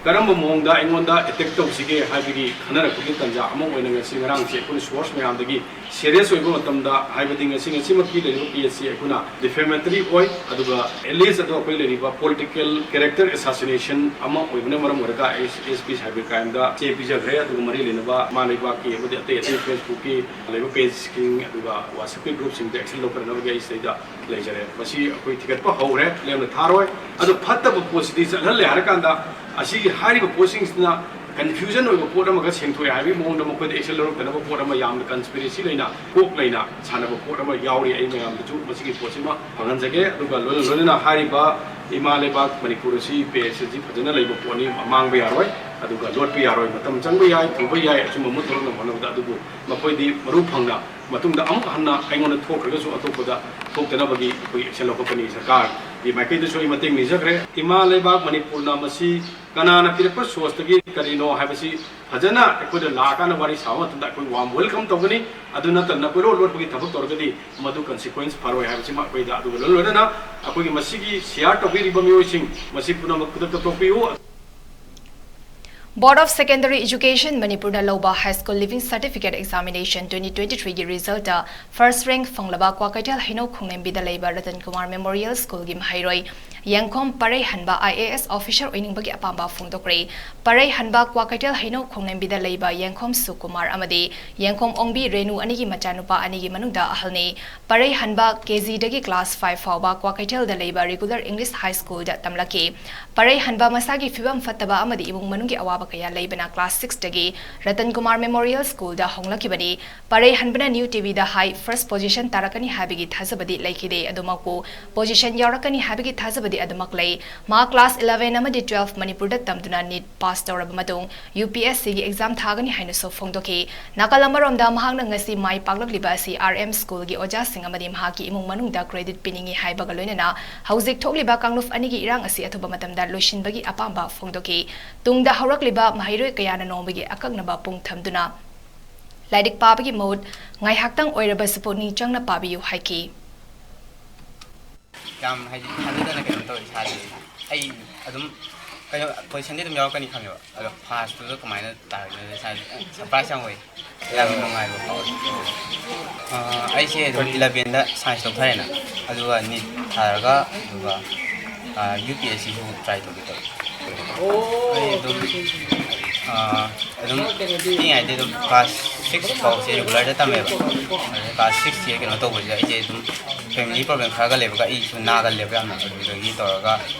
ꯀꯔꯝꯕ ꯃꯑꯣꯡꯗ ꯑꯩꯉꯣꯟꯗ ꯑꯦꯇꯦꯛ ꯇꯧꯁꯤꯒꯦ ꯍꯥꯏꯕꯒꯤ ꯈꯟꯅꯔꯛꯄꯒꯤ ꯇꯥꯟꯖꯥ ꯑꯃ ꯑꯣꯏꯅ ꯉꯁꯤ ꯉꯔꯥꯡꯁꯦ ꯑꯩꯈꯣꯏꯅ ꯁꯣꯔꯁ ꯃꯌꯥꯝꯗꯒꯤ ꯁꯤꯔꯤꯌꯁ ꯑꯣꯏꯕ ꯃꯇꯝꯗ, ꯍꯥꯏꯕꯗꯤ ꯉꯁꯤ ꯉꯁꯤꯃꯛꯀꯤ ꯂꯩꯔꯤꯕ ꯀꯦꯁꯁꯤ ꯑꯩꯈꯣꯏꯅ ꯗꯤꯐꯦꯃꯦꯇꯔꯤ ꯑꯣꯏ, ꯑꯗꯨꯒ ꯑꯦꯂꯤꯁ ꯑꯗꯣ ꯑꯩꯈꯣꯏ ꯂꯩꯔꯤꯕ ꯄꯣꯂꯤꯇꯤꯀꯦꯜ ꯀꯦꯔꯦꯛꯇꯔ ꯑꯦꯁꯥꯁꯤꯅꯦꯁꯟ ꯑꯃ ꯑꯣꯏꯕꯅ ꯃꯔꯝ ꯑꯣꯏꯔꯒ ꯑꯦꯁ ꯑꯦꯁ ꯄꯤ ꯁꯥꯏꯕꯔ ꯀ꯭ꯔꯥꯏꯝꯗ ꯆꯦ ꯄꯤꯖꯈ꯭ꯔꯦ꯫ ꯑꯗꯨꯒ ꯃꯔꯤ ꯂꯩꯅꯕ ꯏꯃꯥ ꯂꯩꯕꯥꯛꯀꯤ ꯑꯃꯗꯤ ꯑꯇꯩ ꯑꯇꯩ ꯐꯦꯁꯕꯨꯛꯀꯤ ꯂꯩꯕ ꯄꯦꯖꯁꯤꯡ ꯑꯗꯨꯒ ꯋꯥꯆꯞꯀꯤ ꯒ꯭ꯔꯨꯞꯁꯤꯡꯗ ꯑꯦꯛꯁꯟ ꯂꯧꯈꯠꯅꯕꯒꯤ ꯑꯩ ꯁꯤꯗꯩꯗ ꯂꯩꯖꯔꯦ꯫ ꯃꯁꯤ ꯑꯩꯈꯣꯏ ꯊꯤꯒꯠꯄ ꯍꯧꯔꯦ, ꯂꯦꯝꯅ ꯊꯥꯔꯣꯏ꯫ ꯑꯗꯣ ꯐꯠꯇꯕ ꯄꯣꯠꯁꯤꯗꯤ ꯆꯠꯍꯜꯂꯦ ꯍꯥꯏꯔꯀꯥꯟꯗ ꯑꯁꯤꯒꯤ ꯍꯥꯏꯔꯤꯕ ꯄꯣꯠꯁꯤꯡꯁꯤꯅ ꯀꯟꯐ꯭ꯌꯨꯖꯟ ꯑꯣꯏꯕ ꯄꯣꯠ ꯑꯃꯒ ꯁꯦꯡꯊꯣꯛꯑꯦ ꯍꯥꯏꯕꯒꯤ ꯃꯑꯣꯡꯗ ꯃꯈꯣꯏꯗ ꯑꯦꯛꯁꯟ ꯂꯧꯔꯛꯇꯅꯕ ꯄꯣꯠ ꯑꯃ ꯌꯥꯝꯅ ꯀꯟꯁꯄꯤꯔꯦꯁꯤ ꯂꯩꯅ, ꯀꯣꯛ ꯂꯩꯅ ꯁꯥꯟꯅꯕ ꯄꯣꯠ ꯑꯃ ꯌꯥꯎꯔꯤ꯫ ꯑꯩ ꯃꯌꯥꯝꯗꯁꯨ ꯃꯁꯤꯒꯤ ꯄꯣꯠꯁꯤꯃ ꯐꯪꯍꯟꯖꯒꯦ꯫ ꯑꯗꯨꯒ ꯂꯣꯏꯅ ꯂꯣꯏꯅꯅ ꯍꯥꯏꯔꯤꯕ ꯏꯃꯥ ꯂꯩꯕꯥꯛ ꯃꯅꯤꯄꯨꯔ ꯑꯁꯤ ꯄꯦꯁ ꯑꯁꯤ ꯐꯖꯅ ꯂꯩꯕ ꯄꯣꯠꯅꯤ, ꯃꯥꯡꯕ ꯌꯥꯔꯣꯏ, ꯑꯗꯨꯒ ꯂꯣꯠꯄ ꯌꯥꯔꯣꯏ꯫ ꯃꯇꯝ ꯆꯪꯕ ꯌꯥꯏ, ꯊꯨꯕ ꯌꯥꯏ, ꯑꯆꯨꯝꯕ ꯃꯨꯠꯊꯣꯔꯛꯅꯕ ꯍꯣꯠꯅꯕꯗ꯫ ꯑꯗꯨꯕꯨ ꯃꯈꯣꯏꯗꯤ ꯃꯔꯨ ꯐꯪꯅ ꯃꯇꯨꯡꯗ ꯑꯃꯨꯛ ꯍꯟꯅ ꯑꯩꯉꯣꯟꯗ ꯊꯣꯛꯈ꯭ꯔꯒꯁꯨ ꯑꯇꯣꯞꯄꯗ ꯊꯣꯛꯇꯅꯕꯒꯤ ꯑꯩꯈꯣꯏ ꯑꯦꯛꯁꯟ ꯂꯧꯈꯠꯀꯅꯤ꯫ ꯁꯔꯀꯥꯔꯒꯤ ꯃꯥꯏꯀꯩꯗꯁꯨ ꯑꯩ ꯃꯇꯦꯡ ꯅꯤꯖꯈ꯭ꯔꯦ꯫ ꯏꯃꯥ ꯂꯩꯕꯥꯛ ꯃꯅꯤꯄꯨꯔꯅ ꯃꯁꯤ ꯀꯅꯥꯅ ꯄꯤꯔꯛꯄ ꯁꯣꯔꯁꯇꯒꯤ ꯀꯔꯤꯅꯣ ꯍꯥꯏꯕꯁꯤ ꯐꯖꯅ ꯑꯩꯈꯣꯏꯗ ꯂꯥꯛꯑꯀꯥꯟꯗ ꯋꯥꯔꯤ ꯁꯥꯕ ꯃꯇꯝꯗ ꯑꯩꯈꯣꯏ ꯋꯥꯔꯝ ꯋꯦꯜꯀꯝ ꯇꯧꯒꯅꯤ꯫ ꯑꯗꯨ ꯅꯠꯇꯅ ꯀꯣꯏꯂꯣꯠ ꯂꯣꯠꯄꯒꯤ ꯊꯕꯛ ꯇꯧꯔꯒꯗꯤ ꯃꯗꯨ ꯀꯟꯁꯤꯀ꯭ꯋꯦꯟꯁ ꯐꯔꯣꯏ ꯍꯥꯏꯕꯁꯤꯃ ꯑꯩꯈꯣꯏꯗ꯫ ꯑꯗꯨꯒ ꯂꯣꯏ ꯂꯣꯏꯅꯅ ꯑꯩꯈꯣꯏꯒꯤ ꯃꯁꯤꯒꯤ ꯁꯤꯌꯥꯔ ꯇꯧꯕꯤꯔꯤꯕ ꯃꯤꯑꯣꯏꯁꯤꯡ ꯃꯁꯤ ꯄꯨꯝꯅꯃꯛ ꯈꯨꯗꯛꯇ ꯇꯣꯛꯄꯤꯌꯨ꯫ Board of Secondary Education ꯃꯅꯤꯄꯨꯔꯅ ꯂꯧꯕ High School Leaving Certificate Examination twenty twenty-threeꯒꯤ resultꯇ first rank ꯐꯪꯂꯕ ꯀ꯭ꯋꯥꯀꯩꯊꯦꯜ ꯍꯩꯅꯧ ꯈꯣꯡꯂꯦꯝꯕꯤꯗ ꯂꯩꯕ ꯔꯇꯟ ꯀꯨꯃꯥꯔ Memorial Schoolꯒꯤ ꯃꯍꯩꯔꯣꯏ ꯌꯦꯡꯈꯣꯝ ꯄꯔꯩꯍꯟꯕ I A S officer ꯑꯣꯏꯅꯤꯡꯕꯒꯤ ꯑꯄꯥꯝꯕ ꯐꯣꯡꯗꯣꯛꯈ꯭ꯔꯦ꯫ ꯄꯔꯩꯍꯟꯕ ꯀ꯭ꯋꯥꯀꯩꯊꯦꯜ ꯍꯩꯅꯧ ꯈꯣꯡꯂꯦꯝꯕꯤꯗ ꯂꯩꯕ ꯌꯦꯡꯈꯣꯝ ꯁꯨꯀꯨꯃꯥꯔ ꯑꯃꯗꯤ ꯌꯦꯡꯈꯣꯝ ꯑꯣꯡꯕꯤ ꯔꯦꯅꯨ ꯑꯅꯤꯒꯤ ꯃꯆꯥꯅꯨꯄꯥ ꯑꯅꯤꯒꯤ ꯃꯅꯨꯡꯗ ꯑꯍꯜꯅꯤ꯫ ꯄꯔꯩꯍꯟꯕ ꯀꯦ ꯖꯤꯗꯒꯤ class five ꯐꯥꯎꯕ ꯀ꯭ꯋꯥꯀꯩꯊꯦꯜꯗ ꯂꯩꯕ Regular English High Schoolꯗ ꯇꯝꯂꯛꯈꯤ꯫ ꯄꯔꯩꯍꯟꯕ ꯃꯁꯥꯒꯤ ꯐꯤꯕꯝ ꯐꯠꯇꯕ ꯑꯃꯗꯤ ꯏꯃꯨꯡ ꯃꯅꯨꯡꯒꯤ ꯑꯋꯥꯕ ꯀꯌꯥ ꯂꯩꯕꯅ class sixꯇꯒꯤ Ratan Kumar Memorial Schoolꯗ ꯍꯣꯡꯂꯛꯈꯤꯕꯅꯤ꯫ ꯄꯔꯩꯍꯟꯕꯅ New TVꯗ ꯍꯥꯏ first position ꯇꯥꯔꯛꯀꯅꯤ ꯍꯥꯏꯕꯒꯤ ꯊꯥꯖꯕꯗꯤ ꯂꯩꯈꯤꯗꯦ, ꯑꯗꯨꯃꯛꯄꯨ position ꯌꯥꯎꯔꯛꯀꯅꯤ ꯍꯥꯏꯕꯒꯤ ꯊꯥꯖꯕꯗꯤ ꯑꯗꯨꯃꯛ ꯂꯩ꯫ ꯃꯍꯥꯛ class eleven ꯑꯃꯗꯤ twelve ꯃꯅꯤꯄꯨꯔꯗ ꯇꯝꯗꯨꯅ NEET pass ꯇꯧꯔꯕ ꯃꯇꯨꯡ UPSCꯒꯤ exam ꯊꯥꯒꯅꯤ ꯍꯥꯏꯅꯁꯨ ꯐꯣꯡꯗꯣꯛꯈꯤ꯫ ꯅꯥꯀꯜ ꯑꯃꯔꯣꯝꯗ ꯃꯍꯥꯛꯅ ꯉꯁꯤ ꯃꯥꯏ ꯄꯥꯛꯂꯛꯂꯤꯕ ꯑꯁꯤ R M Schoolꯒꯤ ꯑꯣꯖꯥꯁꯤꯡ ꯑꯃꯗꯤ ꯃꯍꯥꯛꯀꯤ ꯏꯃꯨꯡ ꯃꯅꯨꯡꯗ credit ꯄꯤꯅꯤꯡꯏ ꯍꯥꯏꯕꯒ ꯂꯣꯏꯅꯅ ꯍꯧꯖꯤꯛ ꯊꯣꯛꯂꯤꯕ ꯀꯥꯡꯂꯨꯞ ꯑꯅꯤꯒꯤ ꯏꯔꯥꯡ ꯑꯁꯤ ꯑꯊꯨꯕ ꯃꯇꯝꯗ ꯂꯣꯏꯁꯤꯟꯕꯒꯤ ꯑꯄꯥꯝꯕ ꯐꯣꯡꯗꯣꯛꯈꯤ꯫ ꯇꯨꯡꯗ ꯍꯧꯔꯛꯂꯤꯕ ꯃꯍꯩꯔꯣꯏ ꯀꯌꯥꯅ ꯅꯣꯡꯃꯒꯤ ꯑꯀꯛꯅꯕ ꯄꯨꯡ ꯊꯝꯗꯨꯅ ꯂꯥꯏꯔꯤꯛ ꯄꯥꯕꯒꯤ ꯃꯍꯨꯠ ꯉꯥꯏꯍꯥꯛꯇꯪ ꯑꯣꯏꯔꯕꯁꯨ ꯄꯨꯛꯅꯤꯡ ꯆꯪꯅ ꯄꯥꯕꯤꯌꯨ ꯍꯥꯏꯈꯤ꯫ ꯌꯥꯝ ꯍꯥꯏꯗꯤ ꯊꯥꯖꯗꯅ ꯀꯩꯅꯣ ꯇꯧꯋꯦ ꯏꯁꯥꯁꯦ꯫ ꯑꯩ ꯑꯗꯨꯝ ꯀꯩꯅꯣ, ꯄꯣꯖꯤꯁꯟꯗꯤ ꯑꯗꯨꯝ ꯌꯥꯎꯔꯛꯀꯅꯤ ꯈꯪꯉꯦꯕ, ꯑꯗꯣ ꯐꯥꯔꯁꯇꯨꯗ ꯀꯃꯥꯏꯅ ꯇꯥꯔꯛꯀꯅꯤ, ꯁꯔꯄ꯭ꯔꯥꯏꯁ ꯌꯥꯝ ꯑꯣꯏ꯫ ꯌꯥꯝ ꯅꯨꯡꯉꯥꯏꯕ ꯐꯥꯎꯋꯦ꯫ ꯑꯥ, ꯑꯩꯁꯦ ꯑꯗꯨꯝ ꯏꯂꯚꯦꯟꯗ ꯁꯥꯏꯟꯁ ꯂꯧꯊꯔꯦꯅ, ꯑꯗꯨꯒ ꯅꯤꯠ ꯊꯥꯔꯒ, ꯑꯗꯨꯒ, ꯑꯥ, ꯌꯨ ꯄꯤ ꯑꯦꯁ ꯁꯤꯁꯨ ꯇ꯭ꯔꯥꯏ ꯇꯧꯒꯦ ꯇꯧꯋꯦ꯫ ꯑꯩ ꯑꯗꯨꯝ, ꯑꯥ, ꯑꯗꯨꯝ ꯄꯤꯛꯏꯉꯩꯗꯩ ꯑꯗꯨꯝ ꯀ꯭ꯂꯥꯁ ꯁꯤꯛꯁ ꯐꯥꯎꯁꯦ ꯔꯤꯒꯨꯂꯔꯗ ꯇꯝꯃꯦꯕ꯫ ꯑꯗꯩ ꯀ꯭ꯂꯥꯁ ꯁꯤꯛꯁꯁꯦ ꯀꯩꯅꯣ ꯇꯧꯕꯁꯤꯗ ꯑꯩꯁꯦ ꯑꯗꯨꯝ ꯐꯦꯃꯤꯂꯤ ꯄ꯭ꯔꯣꯕ꯭ꯂꯦꯝ ꯈꯔꯒ ꯂꯩꯕꯒ ꯑꯩꯁꯨ ꯅꯥꯒꯜꯂꯦꯕ ꯌꯥꯝꯅ, ꯑꯗꯨꯗꯒꯤ ꯇꯧꯔꯒ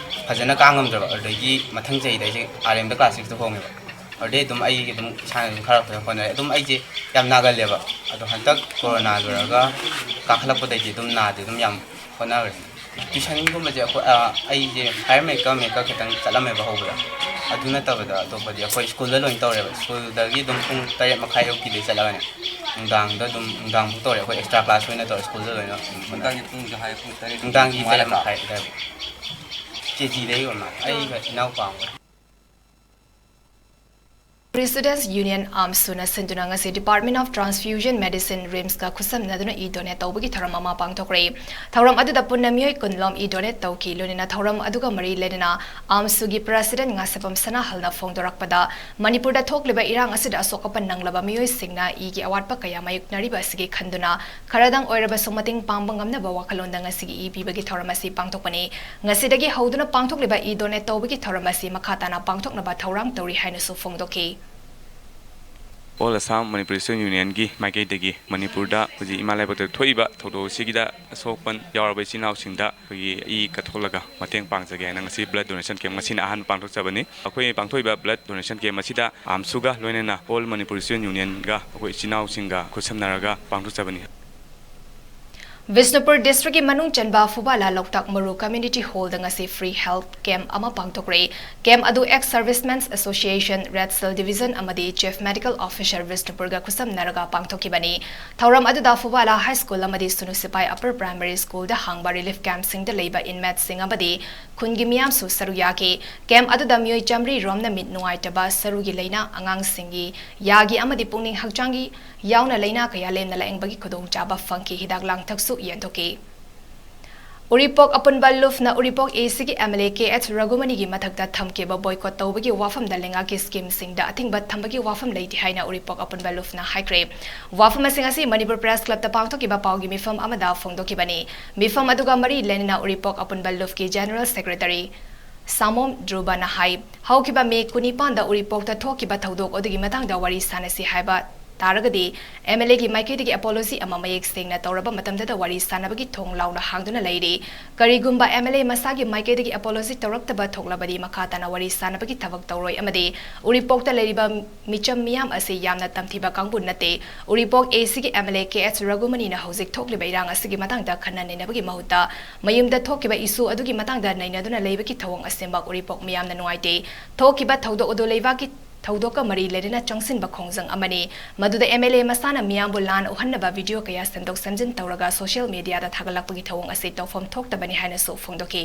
ꯐꯖꯅ ꯀꯥ ꯉꯝꯗ꯭ꯔꯕ꯫ ꯑꯗꯨꯗꯒꯤ ꯃꯊꯪ ꯆꯍꯤꯗ ꯑꯩꯁꯦ ꯑꯥꯔ ꯑꯦꯝꯗ ꯀ꯭ꯂꯥꯁ ꯁꯤꯛꯁꯇ ꯍꯣꯡꯉꯦꯕ꯫ ꯑꯗꯨꯗꯩ ꯑꯗꯨꯝ ꯑꯩ ꯑꯗꯨꯝ ꯏꯁꯥꯅ ꯑꯗꯨꯝ ꯈꯔ ꯐꯖꯅ ꯍꯣꯠꯅꯔꯦ꯫ ꯑꯗꯨꯝ ꯑꯩꯁꯦ ꯌꯥꯝ ꯅꯥꯒꯜꯂꯦꯕ, ꯑꯗꯣ ꯍꯟꯗꯛ ꯀꯣꯔꯣꯅꯥ ꯂꯣꯏꯔꯒ ꯀꯥꯈꯠꯂꯛꯄꯗꯒꯤ ꯑꯗꯨꯝ ꯅꯥꯗꯦ, ꯑꯗꯨꯝ ꯌꯥꯝ ꯍꯣꯠꯅꯈ꯭ꯔꯦ꯫ ꯇ꯭ꯌꯨꯁꯟꯒꯨꯝꯕꯁꯦ ꯑꯩꯈꯣꯏ, ꯑ, ꯑꯩꯁꯦ ꯍꯥꯏꯌꯔ ꯃꯦꯛꯀ ꯃꯦꯛꯀ ꯈꯤꯇꯪ ꯆꯠꯂꯝꯃꯦꯕ ꯍꯧꯕꯗ꯫ ꯑꯗꯨ ꯅꯠꯇꯕꯗ ꯑꯇꯣꯞꯄꯗꯤ ꯑꯩꯈꯣꯏ ꯁ꯭ꯀꯨꯜꯗ ꯂꯣꯏꯅ ꯇꯧꯔꯦꯕ꯫ ꯁ꯭ꯀꯨꯜꯗꯒꯤ ꯑꯗꯨꯝ ꯄꯨꯡ ꯇꯔꯦꯠ ꯃꯈꯥꯏ ꯑꯌꯨꯛꯀꯤꯗꯩ ꯆꯠꯂꯒꯅꯦ, ꯅꯨꯡꯗꯥꯡꯗ ꯑꯗꯨꯝ, ꯅꯨꯡꯗꯥꯡꯐꯥꯎ ꯇꯧꯔꯦ꯫ ꯑꯩꯈꯣꯏ ꯑꯦꯛꯁꯇ꯭ꯔꯥ ꯀ꯭ꯂꯥꯁ ꯑꯣꯏꯅ ꯇꯧꯔꯦ ꯁ꯭ꯀꯨꯜꯗ ꯂꯣꯏꯅ꯫ ꯅꯨꯡꯗꯥꯡꯒꯤ ꯄꯨꯡꯁꯦ ꯍꯥꯏ ꯄꯨꯡ ꯇꯔꯦꯠ ꯅꯨꯡꯗꯥꯡꯒꯤ ꯃꯉꯥ ꯇꯔꯦꯠ ꯅꯠꯇ꯭ꯔꯣ? ꯃꯈꯥꯏ ꯑꯗꯨꯋꯥꯏꯐꯥꯎ꯫ ꯀꯦ ꯖꯤꯗꯒꯤ ꯑꯣꯏꯔ ꯃꯥꯜꯂꯦ꯫ ꯑꯩꯒ ꯏꯅꯥꯎꯄꯥ ꯑꯃꯒ꯫ ꯃꯅꯤꯄꯨꯔꯤ ꯁ꯭ꯇꯨꯗꯦꯟꯠꯁ ꯌꯨꯅꯤꯌꯟ, ꯑꯥꯝꯁꯨꯅ ꯁꯤꯟꯗꯨꯅ ꯉꯁꯤ Department of Transfusion Medicine, ꯔꯤꯝꯁꯀ ꯈꯨꯠꯁꯝꯅꯗꯨꯅ ꯏ ꯗꯣꯅꯦꯠ ꯇꯧꯕꯒꯤ ꯊꯧꯔꯝ ꯑꯃ ꯄꯥꯡꯊꯣꯛꯈ꯭ꯔꯦ꯫ ꯊꯧꯔꯝ ꯑꯗꯨꯗ ꯄꯨꯟꯅ ꯃꯤꯑꯣꯏ ꯀꯨꯟ ꯂꯣꯝ ꯏ ꯗꯣꯅꯦꯠ ꯇꯧꯈꯤ꯫ ꯂꯣꯏꯅꯅ ꯊꯧꯔꯝ ꯑꯗꯨꯒ ꯃꯔꯤ ꯂꯩꯅꯅ ꯑꯥꯝꯁꯨꯒꯤ ꯄ꯭ꯔꯁꯤꯗꯦꯟꯠ ꯉꯥꯁꯦꯄꯝ ꯁꯅꯥꯍꯜꯅ ꯐꯣꯡꯗꯣꯔꯛꯄꯗ, ꯃꯅꯤꯄꯨꯔꯗ ꯊꯣꯛꯂꯤꯕ ꯏꯔꯥꯡ ꯑꯁꯤꯗ ꯑꯁꯣꯛ ꯑꯄꯟ ꯅꯪꯂꯕ ꯃꯤꯑꯣꯏꯁꯤꯡꯅ ꯏꯒꯤ ꯑꯋꯥꯠꯄ ꯀꯌꯥ ꯃꯥꯌꯣꯛꯅꯔꯤꯕ ꯑꯁꯤꯒꯤ ꯈꯟꯗꯨꯅ, ꯈꯔꯗꯪ ꯑꯣꯏꯔꯕꯁꯨ ꯃꯇꯦꯡ ꯄꯥꯡꯕ ꯉꯝꯅꯕ ꯋꯥꯈꯜꯂꯣꯟꯗ ꯉꯁꯤꯒꯤ ꯏ ꯄꯤꯕꯒꯤ ꯊꯧꯔꯝ ꯑꯁꯤ ꯄꯥꯡꯊꯣꯛꯄꯅꯤ꯫ ꯉꯁꯤꯗꯒꯤ ꯍꯧꯗꯨꯅ ꯄꯥꯡꯊꯣꯛꯂꯤꯕ ꯏ ꯗꯣꯅꯦꯠ ꯇꯧꯕꯒꯤ ꯊꯧꯔꯝ ꯑꯁꯤ ꯃꯈꯥ ꯇꯥꯅ ꯄꯥꯡꯊꯣꯛꯅꯕ ꯊꯧꯔꯥꯡ ꯇꯧꯔꯤ ꯍꯥꯏꯅꯁꯨ ꯐꯣꯡꯗꯣꯛꯈꯤ꯫ All Assam Manipuri Students Unionꯒꯤ ꯃꯥꯏꯀꯩꯗꯒꯤ ꯃꯅꯤꯄꯨꯔꯗ ꯍꯧꯖꯤꯛ ꯏꯃꯥ ꯂꯩꯕꯥꯛꯇ ꯊꯣꯛꯏꯕ ꯊꯧꯗꯣꯛ ꯑꯁꯤꯒꯤꯗ ꯑꯁꯣꯛ ꯑꯄꯟ ꯌꯥꯎꯔꯕ ꯏꯆꯤꯜ ꯏꯅꯥꯎꯁꯤꯡꯗ ꯑꯩꯈꯣꯏꯒꯤ ꯏ ꯀꯠꯊꯣꯛꯂꯒ ꯃꯇꯦꯡ ꯄꯥꯡꯖꯒꯦ ꯍꯥꯏꯅ ꯉꯁꯤ blood donation camp ꯉꯁꯤꯅ ꯑꯍꯥꯟꯕ ꯄꯥꯡꯊꯣꯛꯆꯕꯅꯤ꯫ ꯑꯩꯈꯣꯏ ꯄꯥꯡꯊꯣꯛꯏꯕ blood donation camp ꯑꯁꯤꯗ ꯑꯥꯝꯁꯨꯒ ꯂꯣꯏꯅꯅ All Manipuri Students Unionꯒ ꯑꯩꯈꯣꯏ ꯏꯆꯤꯜ ꯏꯅꯥꯎꯁꯤꯡꯒ ꯈꯨꯠꯁꯝꯅꯔꯒ ꯄꯥꯡꯊꯣꯛꯆꯕꯅꯤ꯫ ꯕꯤꯁꯅꯨꯄꯨꯔ ꯗꯤꯁꯇ꯭ꯔꯤꯛꯀꯤ ꯃꯅꯨꯡ ꯆꯟꯕ ꯐꯨꯕꯥꯂꯥ ꯂꯣꯛꯇꯥꯛ ꯃꯔꯨ ꯀꯝꯌꯨꯅꯤꯇꯤ ꯍꯣꯜꯗ ꯉꯁꯤ free health camp ꯑꯃ ꯄꯥꯡꯊꯣꯛꯈ꯭ꯔꯦ꯫ Camp ꯑꯗꯨ Ex Servicemen's Association, Red Cell Division ꯑꯃꯗꯤ Chief Medical Officer ꯕꯤꯁꯅꯨꯄꯨꯔꯒ ꯈꯨꯠꯁꯝꯅꯔꯒ ꯄꯥꯡꯊꯣꯛꯈꯤꯕꯅꯤ꯫ ꯊꯧꯔꯝ ꯑꯗꯨꯗ ꯐꯨꯕꯥꯂꯥ High School ꯑꯃꯗꯤ ꯁꯨꯅꯨ ꯁꯤꯄꯥꯏ Upper Primary Schoolꯗ ꯍꯥꯡꯕ relief campꯁꯤꯡꯗ ꯂꯩꯕ inmateꯁꯤꯡ ꯑꯃꯗꯤ ꯈꯨꯟꯒꯤ ꯃꯤꯌꯥꯝꯁꯨ ꯁꯔꯨꯛ ꯌꯥꯈꯤ꯫ Camp ꯑꯗꯨꯗ ꯃꯤꯑꯣꯏ ꯆꯥꯃꯔꯤ ꯔꯣꯝꯅ ꯃꯤꯠ ꯅꯨꯡꯉꯥꯏꯇꯕ, ꯁꯔꯨꯒꯤ ꯂꯥꯏꯅꯥ, ꯑꯉꯥꯡꯁꯤꯡꯒꯤ, ꯌꯥꯒꯤ ꯑꯃꯗꯤ ꯄꯨꯛꯅꯤꯡ ꯍꯛꯆꯥꯡꯒꯤ ꯌꯥꯎꯅ ꯂꯥꯏꯅꯥ ꯀꯌꯥ ꯂꯦꯝꯅ ꯂꯥꯌꯦꯡꯕꯒꯤ ꯈꯨꯗꯣꯡꯆꯥꯕ ꯐꯪꯈꯤ꯫ ꯍꯤꯗꯥꯛ ꯂꯥꯡꯊꯛꯁꯨ ꯌꯦꯟꯊꯣꯛꯈꯤ꯫ ꯎꯔꯤꯄꯣꯛ ꯑꯄꯨꯟꯕ ꯂꯨꯞꯅ ꯎꯔꯤꯄꯣꯛ ꯑꯦ ꯁꯤꯒꯤ M L A K H ꯔꯘꯨꯃꯅꯤꯒꯤ ꯃꯊꯛꯇ ꯊꯝꯈꯤꯕ ꯕꯣꯏꯀꯣꯠ ꯇꯧꯕꯒꯤ ꯋꯥꯐꯝꯗ ꯂꯩꯉꯥꯛꯀꯤ ꯁ꯭ꯀꯤꯝꯁꯤꯡꯗ ꯑꯊꯤꯡꯕ ꯊꯝꯕꯒꯤ ꯋꯥꯐꯝ ꯂꯩꯇꯦ ꯍꯥꯏꯅ ꯎꯔꯤꯄꯣꯛ ꯑꯄꯨꯟꯕ ꯂꯨꯞꯅ ꯍꯥꯏꯈ꯭ꯔꯦ꯫ ꯋꯥꯐꯝꯁꯤꯡ ꯑꯁꯤ ꯃꯅꯤꯄꯨꯔ ꯄ꯭ꯔꯦꯁ ꯀ꯭ꯂꯕꯇ ꯄꯥꯡꯊꯣꯛꯈꯤꯕ ꯄꯥꯎꯒꯤ ꯃꯤꯐꯝ ꯑꯃꯗ ꯐꯣꯡꯗꯣꯛꯈꯤꯕꯅꯤ꯫ ꯃꯤꯐꯝ ꯑꯗꯨꯒ ꯃꯔꯤ ꯂꯩꯅꯅ ꯎꯔꯤꯄꯣꯛ ꯑꯄꯨꯟꯕ ꯂꯨꯞꯀꯤ ꯖꯦꯅꯔꯦꯜ ꯁꯦꯀ꯭ꯔꯦꯇꯔꯤ ꯁꯥꯃꯣꯝ ꯙ꯭ꯔꯨꯕꯅ ꯍꯥꯏ, ꯍꯧꯈꯤꯕ ꯃꯦ ꯀꯨꯟꯅꯤꯄꯥꯟꯗ ꯎꯔꯤꯄꯣꯛꯇ ꯊꯣꯛꯈꯤꯕ ꯊꯧꯗꯣꯛ ꯑꯗꯨꯒꯤ ꯃꯇꯥꯡꯗ ꯋꯥꯔꯤ ꯁꯥꯅꯁꯤ ꯍꯥꯏꯕ ꯇꯥꯔꯒꯗꯤ, ꯑꯦꯝ ꯑꯦꯜ ꯑꯦꯒꯤ ꯃꯥꯏꯀꯩꯗꯒꯤ ꯑꯦꯄꯣꯂꯣꯖꯤ ꯑꯃ ꯃꯌꯦꯛ ꯁꯦꯡꯅ ꯇꯧꯔꯕ ꯃꯇꯝꯗꯇ ꯋꯥꯔꯤ ꯁꯥꯅꯕꯒꯤ ꯊꯣꯡ ꯂꯥꯎꯅ ꯍꯥꯡꯗꯨꯅ ꯂꯩꯔꯤ꯫ ꯀꯔꯤꯒꯨꯝꯕ ꯑꯦꯝ ꯑꯦꯜ ꯑꯦ ꯃꯁꯥꯒꯤ ꯃꯥꯏꯀꯩꯗꯒꯤ ꯑꯦꯄꯣꯂꯣꯖꯤ ꯇꯧꯔꯛꯇꯕ ꯊꯣꯛꯂꯕꯗꯤ, ꯃꯈꯥ ꯇꯥꯅ ꯋꯥꯔꯤ ꯁꯥꯅꯕꯒꯤ ꯊꯕꯛ ꯇꯧꯔꯣꯏ ꯑꯃꯗꯤ ꯎꯔꯤꯄꯣꯛꯇ ꯂꯩꯔꯤꯕ ꯃꯤꯆꯝ ꯃꯤꯌꯥꯝ ꯑꯁꯤ ꯌꯥꯝꯅ ꯇꯝꯊꯤꯕ ꯀꯥꯡꯕꯨ ꯅꯠꯇꯦ꯫ ꯎꯔꯤꯄꯣꯛ ꯑꯦ ꯁꯤꯒꯤ M L A K H ꯔꯘꯨꯃꯅꯤꯅ ꯍꯧꯖꯤꯛ ꯊꯣꯛꯂꯤꯕ ꯏꯔꯥꯡ ꯑꯁꯤꯒꯤ ꯃꯇꯥꯡꯗ ꯈꯟꯅ ꯅꯩꯅꯕꯒꯤ ꯃꯍꯨꯠꯇ, ꯃꯌꯨꯝꯗ ꯊꯣꯛꯈꯤꯕ ꯏꯁꯨ ꯑꯗꯨꯒꯤ ꯃꯇꯥꯡꯗ ꯅꯩꯅꯗꯨꯅ ꯂꯩꯕꯒꯤ ꯊꯧꯑꯣꯡ ꯑꯁꯤꯃꯛ ꯎꯔꯤꯄꯣꯛ ꯃꯤꯌꯥꯝꯅ ꯅꯨꯡꯉꯥꯏꯇꯦ꯫ ꯊꯣꯛꯈꯤꯕ ꯊꯧꯗꯣꯛ ꯑꯗꯨ ꯂꯩꯕꯥꯛꯀꯤ ꯊꯧꯗꯣꯛꯀ ꯃꯔꯤ ꯂꯩꯅꯅ ꯆꯪꯁꯤꯟꯕ ꯈꯣꯡꯖꯪ ꯑꯃꯅꯤ꯫ ꯃꯗꯨꯗ ꯑꯦꯝ ꯑꯦꯜ ꯑꯦ ꯃꯁꯥꯅ ꯃꯤꯌꯥꯝꯕꯨ ꯂꯥꯟ ꯎꯍꯟꯅꯕ ꯚꯤꯗꯤꯑꯣ ꯀꯌꯥ ꯁꯦꯝꯗꯣꯛ ꯁꯦꯝꯖꯤꯟ ꯇꯧꯔꯒ ꯁꯣꯁꯤꯌꯦꯜ ꯃꯤꯗꯤꯌꯥꯗ ꯊꯥꯒꯠꯂꯛꯄꯒꯤ ꯊꯧꯑꯣꯡ ꯑꯁꯤ ꯇꯧꯐꯝ ꯊꯣꯛꯇꯕꯅꯤ ꯍꯥꯏꯅꯁꯨ ꯐꯣꯡꯗꯣꯛꯈꯤ꯫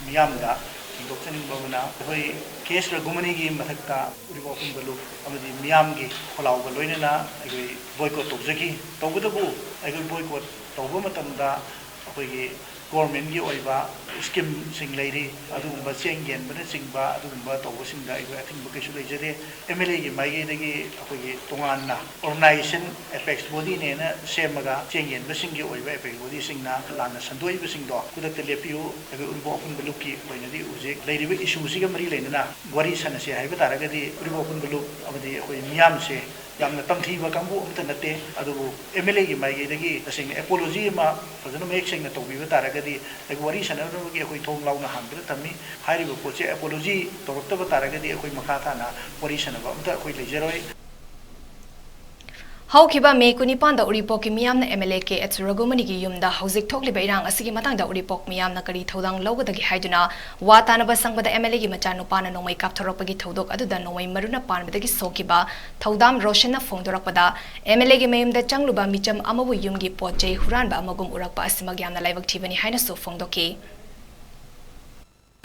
ꯃꯤꯌꯥꯝꯗ ꯐꯣꯡꯗꯣꯛꯆꯅꯤꯡꯕ ꯑꯃꯅ, ꯑꯩꯈꯣꯏ ꯀꯦ ꯑꯦꯁ ꯔꯘꯨꯃꯅꯤꯒꯤ ꯃꯊꯛꯇ ꯎꯔꯤꯄꯣꯛ ꯑꯄꯨꯟꯕ ꯂꯨꯞ ꯑꯃꯗꯤ ꯃꯤꯌꯥꯝꯒꯤ ꯈꯣꯜꯂꯥꯎꯕ ꯂꯣꯏꯅꯅ ꯑꯩꯈꯣꯏ ꯕꯣꯏꯀꯣꯠ ꯇꯧꯖꯈꯤ꯫ ꯇꯧꯕꯇꯕꯨ ꯑꯩꯈꯣꯏ ꯕꯣꯏꯀꯣꯠ ꯇꯧꯕ ꯃꯇꯝꯗ ꯑꯩꯈꯣꯏꯒꯤ ꯒꯣꯔꯃꯦꯟꯒꯤ ꯑꯣꯏꯕ ꯁ꯭ꯀꯤꯝꯁꯤꯡ ꯂꯩꯔꯤ, ꯑꯗꯨꯒꯨꯝꯕ ꯆꯦꯡ ꯌꯦꯟꯕꯅꯆꯤꯡꯕ ꯑꯗꯨꯒꯨꯝꯕ ꯇꯧꯕꯁꯤꯡꯗ ꯑꯩꯈꯣꯏ ꯑꯊꯤꯡꯕ ꯀꯩꯁꯨ ꯂꯩꯖꯗꯦ꯫ ꯑꯦꯝ ꯑꯦꯜ ꯑꯦꯒꯤ ꯃꯥꯏꯀꯩꯗꯒꯤ ꯑꯩꯈꯣꯏꯒꯤ ꯇꯣꯉꯥꯟꯅ ꯑꯣꯔꯒꯅꯥꯏꯖꯦꯁꯟ ꯑꯦꯄꯦꯛꯁ ꯕꯣꯗꯤꯅꯦꯅ ꯁꯦꯝꯃꯒ ꯆꯦꯡ ꯌꯦꯟꯕꯁꯤꯡꯒꯤ ꯑꯣꯏꯕ ꯑꯦꯄꯦꯛꯁ ꯕꯣꯗꯤꯁꯤꯡꯅ ꯂꯥꯟꯅ ꯁꯟꯗꯣꯛꯏꯕꯁꯤꯡꯗꯣ ꯈꯨꯗꯛꯇ ꯂꯦꯞꯄꯤꯌꯨ꯫ ꯑꯩꯈꯣꯏ ꯎꯔꯤꯄꯣꯛ ꯑꯄꯨꯟꯕ ꯂꯨꯞꯀꯤ ꯑꯣꯏꯅꯗꯤ ꯍꯧꯖꯤꯛ ꯂꯩꯔꯤꯕ ꯏꯁꯨꯁꯤꯒ ꯃꯔꯤ ꯂꯩꯅꯅ ꯋꯥꯔꯤ ꯁꯥꯟꯅꯁꯦ ꯍꯥꯏꯕ ꯇꯥꯔꯒꯗꯤ ꯎꯔꯤꯄꯣꯛ ꯑꯄꯨꯟꯕ ꯂꯨꯞ ꯑꯃꯗꯤ ꯑꯩꯈꯣꯏ ꯃꯤꯌꯥꯝꯁꯦ ꯌꯥꯝꯅ ꯇꯝꯊꯤꯕ ꯀꯥꯡꯕꯨ ꯑꯃꯠꯇ ꯅꯠꯇꯦ꯫ ꯑꯗꯨꯕꯨ ꯑꯦꯝ ꯑꯦꯜ ꯑꯦꯒꯤ ꯃꯥꯏꯀꯩꯗꯒꯤ ꯇꯁꯦꯡꯅ ꯑꯦꯄꯣꯂꯣꯖꯤ ꯑꯃ ꯐꯖꯅ ꯃꯌꯦꯛ ꯁꯦꯡꯅ ꯇꯧꯕꯤꯕ ꯇꯥꯔꯒꯗꯤ ꯑꯩꯈꯣꯏ ꯋꯥꯔꯤ ꯁꯥꯟꯅꯅꯕꯒꯤ ꯑꯩꯈꯣꯏ ꯊꯣꯡ ꯂꯥꯎꯅ ꯍꯥꯡꯗꯨꯅ ꯊꯝꯃꯤ꯫ ꯍꯥꯏꯔꯤꯕ ꯄꯣꯠꯁꯦ ꯑꯦꯄꯣꯂꯣꯖꯤ ꯇꯧꯔꯛꯇꯕ ꯇꯥꯔꯒꯗꯤ ꯑꯩꯈꯣꯏ ꯃꯈꯥ ꯇꯥꯅ ꯋꯥꯔꯤ ꯁꯥꯟꯅꯕ ꯑꯃꯠꯇ ꯑꯩꯈꯣꯏ ꯂꯩꯖꯔꯣꯏ꯫ ꯍꯧꯈꯤꯕ ꯃꯦ ꯀꯨꯟꯅꯤꯄꯥꯟꯗ ꯎꯔꯤꯄꯣꯛꯀꯤ ꯃꯤꯌꯥꯝꯅ M L A K H ꯔꯘꯨꯃꯅꯤꯒꯤ ꯌꯨꯝꯗ ꯍꯧꯖꯤꯛ ꯊꯣꯛꯂꯤꯕ ꯏꯔꯥꯡ ꯑꯁꯤꯒꯤ ꯃꯇꯥꯡꯗ ꯎꯔꯤꯄꯣꯛ ꯃꯤꯌꯥꯝꯅ ꯀꯔꯤ ꯊꯧꯗꯥꯡ ꯂꯧꯒꯗꯒꯦ ꯍꯥꯏꯗꯨꯅ ꯋꯥ ꯇꯥꯅꯕ ꯆꯪꯕꯗ ꯑꯦꯝ ꯑꯦꯜ ꯑꯦꯒꯤ ꯃꯆꯥꯅꯨꯄꯥꯅ ꯅꯣꯡꯃꯩ ꯀꯥꯞꯊꯣꯔꯛꯄꯒꯤ ꯊꯧꯗꯣꯛ ꯑꯗꯨꯗ ꯅꯣꯡꯃꯩ ꯃꯔꯨꯅ ꯄꯥꯟꯕꯗꯒꯤ ꯁꯣꯛꯈꯤꯕ ꯊꯧꯗꯥꯝ ꯔꯣꯁꯟꯅ ꯐꯣꯡꯗꯣꯔꯛꯄꯗ, ꯑꯦꯝ ꯑꯦꯜ ꯑꯦꯒꯤ ꯃꯌꯨꯝꯗ ꯆꯪꯂꯨꯕ ꯃꯤꯆꯝ ꯑꯃꯕꯨ ꯌꯨꯝꯒꯤ ꯄꯣꯠ ꯆꯩ ꯍꯨꯔꯥꯟꯕ ꯑꯃꯒꯨꯝ ꯎꯔꯛꯄ ꯑꯁꯤꯃꯛ ꯌꯥꯝꯅ ꯂꯥꯏꯕꯛ ꯊꯤꯕꯅꯤ ꯍꯥꯏꯅꯁꯨ ꯐꯣꯡꯗꯣꯛꯈꯤ꯫